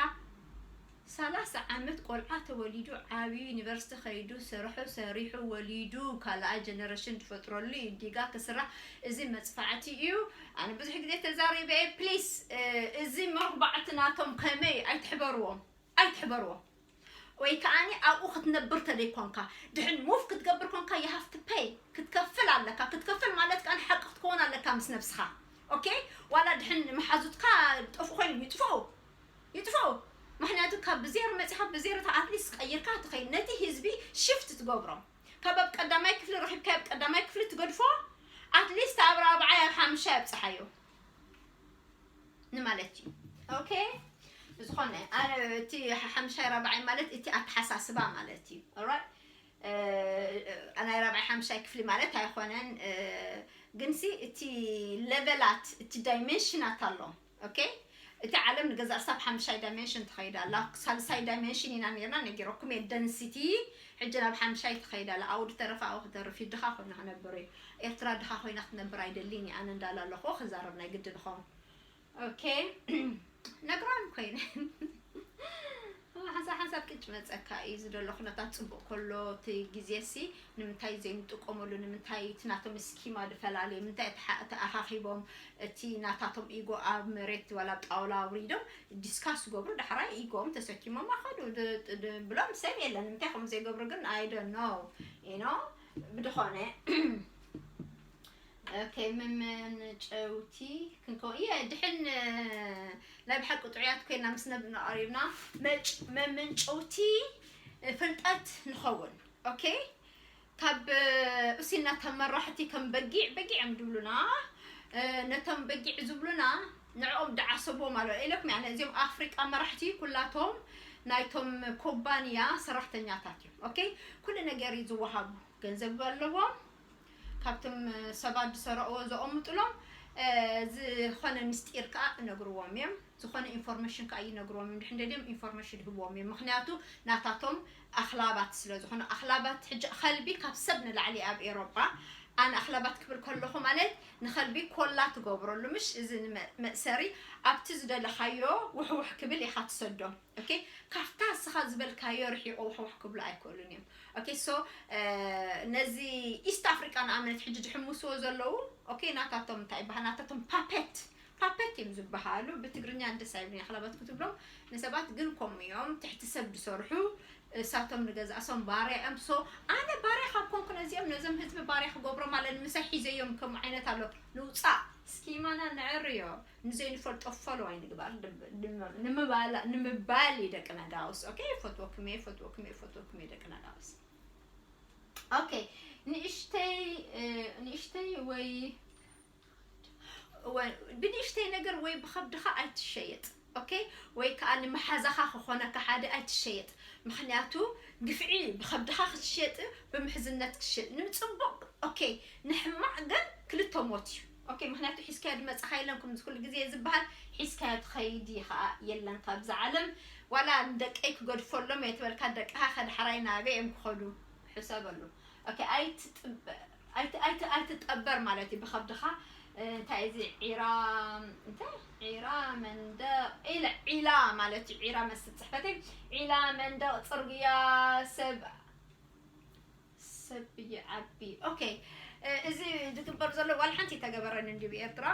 ሰላሳ ዓመት ቆልዓ ተወሊዱ፣ ዓብዩ፣ ዩኒቨርሲቲ ኸይዱ፣ ስርሑ ሰሪሑ፣ ወሊዱ፣ ካልኣይ ጀነሬሽን ትፈጥረሉ እዩ። ዲጋ ክስራሕ፣ እዚ መጽፋዕቲ እዩ። ኣነ ብዙሕ ግዜ ተዛሪበ እየ። ፕሊስ፣ እ፣ እዚ መርባዕቲ ናቶም ከመይ ኣይትሕበርዎም፣ ኣይትሕበርዎም። ወይ ከኣኒ ኣብኡ ክትነብር ተደይኮንካ፣ ድሕን ሙቭ ክትገብር ኮንካ፣ you have to pay፣ ክትከፍል ኣለካ። ክትከፍል ማለት ከኣ ሓቂ ክትከውን ኣለካ ምስ ነብስኻ። ኦኬ? ዋላ ድሕን መሓዙትካ ጠፍኡ ኮይኖም ይጥፍኡ፣ ይጥፍኡ። ምኽንያቱ ካብ ብዜሮ መጺኻ ብዜሮ ኣትሊስት ቀይርካ ትኸይድ። ነቲ ህዝቢ ሽፍት ትገብሮ። ካብ ኣብ ቀዳማይ ክፍሊ ረኺብካ ኣብ ቀዳማይ ክፍሊ ትገድፎ፣ ኣትሊስት ኣብ ራብዓይ ኣብ ሓምሻይ ኣብጽሓዮ ንማለት እዩ። ኦኬ? ዝኾነ፣ ኣነ እቲ ሓምሻይ ራብዓይ ማለት እቲ ኣተሓሳስባ ማለት እዩ። ኦራይት? እ፣ ናይ ራብዓይ ሓምሻይ ክፍሊ ማለት ኣይኮነን፣ እ፣ ግንሲ እቲ ሌቨላት፣ እቲ ዳይሜንሽናት ኣሎ። ኦኬ? እቲ ዓለም ንገዛእ ርሳ ኣብ ሓምሻይ ዳይሜንሽን ትኸይድ ኣላ። ሳልሳይ ዳይሜንሽን ኢና ነርና፣ ነጊረኩም እየ፣ ደንሲቲ። ሕጂ ናብ ሓምሻይ ትኸይድ ኣላ። ኣብኡ ዝተረፈ ኣብኡ ክተርፍ እዩ። ድኻ ኮይና ክነብር እዩ። ኤርትራ ድኻ ኮይና ክትነብር ኣይደልን እየ። ኣነ እንዳላ ኣለኹ ክዛረብ ናይ ግድን ኾን። ኦኬ። ነግራን ኮይነ። ሓንሳብ ሓንሳብ ቅጭ መጸካ እዩ ዝደሎ ኩነታት ጽቡቕ ከሎ እቲ ግዜ ሲ ንምንታይ ዘይንጥቀመሉ፣ ንምንታይ እቲ ናቶም ስኪማ ዝፈላለየ፣ ምንታይ ተሓ-፣ ተኣኻኺቦም እቲ ናታቶም ኢጎ ኣብ መሬት ዋላ ኣብ ጣውላ ኣውሪዶም ዲስካስ ዝገብሩ፣ ዳሕራይ ኢጎም ተሰኪሞም ኣኸዱ ድ-፣ ድ-፣ ብሎም ሰብ የለን። ንምንታይ ከምኡ ዘይገብሩ ግን I don't know፣ you know፣ ብድኾነ ኦኬ፣ መመንጨውቲ ክንከውን፣ እየ፣ ድሕን፣ እ፣ ናይ ብሓቂ ጥዑያት ኮይና ምስ ነብ-፣ ንቐሪብና፣ መጭ-፣ መመንጨውቲ ፍልጠት ንኸውን። ኦኬ? ካብ፣ እ፣ እሲና ተመራሕቲ ከም በጊዕ፣ በጊዕ እዮም ዝብሉና። እ፣ ነቶም በጊዕ ዝብሉና፣ ንዕኦም ደዓሰቦም ኣሎ። ኢለኩም፣ ያነ፣ እዚኦም ኣፍሪቃ መራሕቲ ኩላቶም ናይቶም ኩባንያ ሰራሕተኛታት እዮም። ኦኬ? ኩሉ ነገር እዩ ዝወሃቡ። ገንዘብ ኣለዎም። ካብቶም ሰባት ዝሰረቕዎ ዘቐምጥሎም፣ እ፣ ዝኾነ ምስጢር ከኣ እነግርዎም እዮም። ዝኾነ ኢንፎርሜሽን ከኣ ይነግርዎም እዮም። ድሕን ደልዮም ኢንፎርሜሽን ይህብዎም እዮም። ምኽንያቱ ናታቶም ኣኽላባት ስለ ዝኾኑ፣ ኣኽላባት ሕጂ ከልቢ ካብ ሰብ ንላዕሊ ኣብ ኤሮጳ፣ ኣነ ኣኽላባት ክብል ከለኹ ማለት ንኸልቢ ኮላ ትገብረሉ፣ ምሽ፣ እዚ ንመ-፣ መእሰሪ ኣብቲ ዝደለኻዮ ውሕውሕ ክብል ኢኻ ትሰዶ። ኦኬ፣ ካብታ እስኻ ዝበልካዮ ርሒቑ ውሕውሕ ክብሉ ኣይክእሉን እዮም። ኦኬ፣ ሶ፣ እ፣ ነዚ ኢስት ኣፍሪቃ ንኣብነት ሕጂ ዝሕምስዎ ዘለዉ፣ ኦኬ፣ ናታቶም እንታይ ይበሃል? ናታቶም ፓፔት ፓፐት እዮም ዝበሃሉ። ብትግርኛ ደስ ኣይብሉን፣ ኣኽላባት ክትብሎም ንሰባት ግን ከምኡ እዮም። ትሕቲ ሰብ ዝሰርሑ፣ እሳቶም ንገዛእሶም ባርያ እዮም። ሶ ኣነ ባርያ ካብ ኮንኩ ነዚኦም፣ ነዞም ህዝቢ ባርያ ክገብሮም ኣለኒ። ምሳይ ሒዘዮም ከምኡ ዓይነት ኣሎ። ንውፃእ፣ ስኪማና ነዕርዮ፣ ንዘይንፈልጦ ፎሎ ኣይንግባር። ንምባል እዩ ደቂ ነጋውስ። ኦኬ፣ ፈትወክሜ፣ ፈትወክሜ፣ ፈትወክሜ ደቂ ነጋውስ። ኦኬ፣ ንእሽተይ ንእሽተይ ወይ ብንእሽተይ ነገር ወይ ብኸብድኻ ኣይትሸየጥ። ኦኬ፣ ወይ ከዓ ንመሓዛኻ ክኾነካ ሓደ ኣይትሸየጥ። ምክንያቱ ግፍዒ ብኸብድኻ ክትሸጥ፣ ብምሕዝነት ክትሸጥ፣ ንፅቡቅ ኦኬ፣ ንሕማቅ ግን ክልተ ሞት እዩ። ኦኬ፣ ምክንያቱ ሒዝካዮ ዝመፅኻ የለን። ከምዚ ኩሉ ግዜ ዝበሃል ሒዝካዮ ትኸይድ እዩ ከዓ የለን ካብዚ ዓለም። ዋላ ንደቀይ ክገድፈሎም እየ ትበልካ፣ ደቅኻ ከድሓራይ ናበይ እዮም ክኸዱ? ሕሰበሉ። ኦኬ፣ ኣይትጥበ ኣይትጠበር ማለት እዩ። ብኸብድኻ እንታይ እዚ ዒራ እንታይ ዒራ መንደቕ ኢለ ዒላ ማለት እዩ። ዒራ መስል ፅሕፈት ዒላ መንደቕ ፅርግያ ሰብ ሰብ ይዓቢ። ኦኬ፣ እዚ ዝግበር ዘሎ ዋላ ሓንቲ ተገበረን እንዲ ብኤርትራ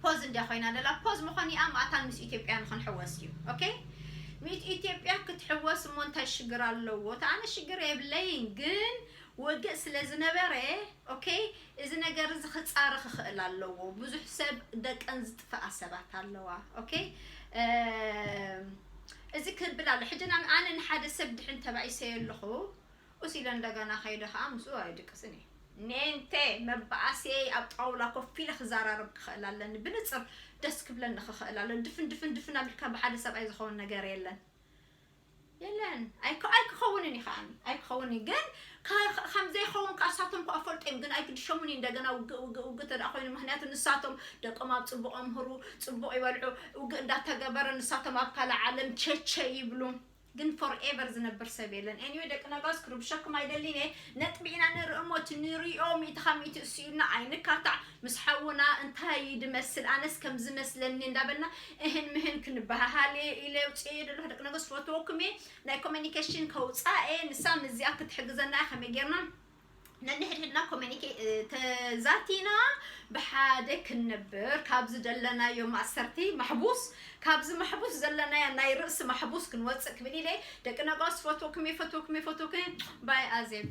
ፖዝ እንዲያ ኮይና ደላ ፖዝ ምኾን እያ። ማእታን ምስ ኢትዮጵያ ንኽንሕወስ እዩ። ኦኬ፣ ምስ ኢትዮጵያ ክትሕወስ እሞ እንታይ ሽግር ኣለዎ? እቲ ኣነ ሽግር የብለይን፣ ግን ውግእ ስለ ዝነበረ ኦኬ፣ እዚ ነገር እዚ ክፃረ ክኽእል ኣለዎ። ብዙሕ ሰብ ደቀን ዝጥፍኣ ሰባት ኣለዋ። ኦኬ፣ እዚ ክብል ኣሎ። ሕጂ ኣነ ንሓደ ሰብ ድሕን ተባኢሰ ኣለኹ ኡስ ኢለ እንደገና ከይደ ከዓ ምስኡ ኣይድቅስን እየ። ኔንቴ መባኣስየይ ኣብ ጣውላ ኮፍ ኢለ ክዘራረብ ክኽእል ኣለኒ። ብንፅር ደስ ክብለኒ ክኽእል ኣሎ። ድፍን ድፍን ድፍን ኣቢልካ ብሓደ ሰብኣይ ዝኸውን ነገር የለን። የለን። ኣይክ- ኣይክኸውንን እዩ ከዓኒ። ኣይክኸውንን እዩ። ግን ከ- ከም ዘይኸውን ከዓ እሳቶም ከዓ ፈልጦ እዮም። ግን ኣይክድሸሙን እዩ። እንደገና ውግእ ውግእ ውግእ ተደኣ ኮይኑ፣ ምክንያቱ ንሳቶም ደቆም ኣብ ፅቡቕ ኣምህሩ፣ ፅቡቕ ይበልዑ። ውግእ እንዳተገበረ ንሳቶም ኣብ ካልእ ዓለም ቸቸ ይብሉ። ግን ፎርኤቨር ዝነብር ሰብ የለን። ኤኒወይ ደቂ ነጋውስ ክርብሸኩም ኣይደሊን እየ። ነጥቢ ኢና ንርኢ እሞ እቲ ንሪኦ ሚእቲ ካብ ሚእቲ እሱ ኢልና ኣይንካታዕ። ምስ ሓውና እንታይ ድመስል ኣነስ ከም ዝመስለኒ እንዳበልና እህን ምህን ክንበሃሃል እየ ኢለ ውፅእ እየ ደለኹ። ደቂ ነጋውስ ፈትወኩም እየ። ናይ ኮሚኒኬሽን ከውፃእ እየ። ንሳ ምስዚኣ ክትሕግዘና እያ። ከመይ ጌርና ነንሕድሕድና ኮሚኒኬ ተዛቲና ብሓደ ክንነብር፣ ካብዚ ዘለናዮ ማእሰርቲ ማሕቡስ፣ ካብዚ ማሕቡስ ዘለናዮ ናይ ርእሲ ማሕቡስ ክንወፅእ ክብል ኢለ። ደቂ ነጋውስ ፈትወኩም እየ፣ ፈትወኩም እየ፣ ፈትወኩም እየ። ባይ ኣዜብ።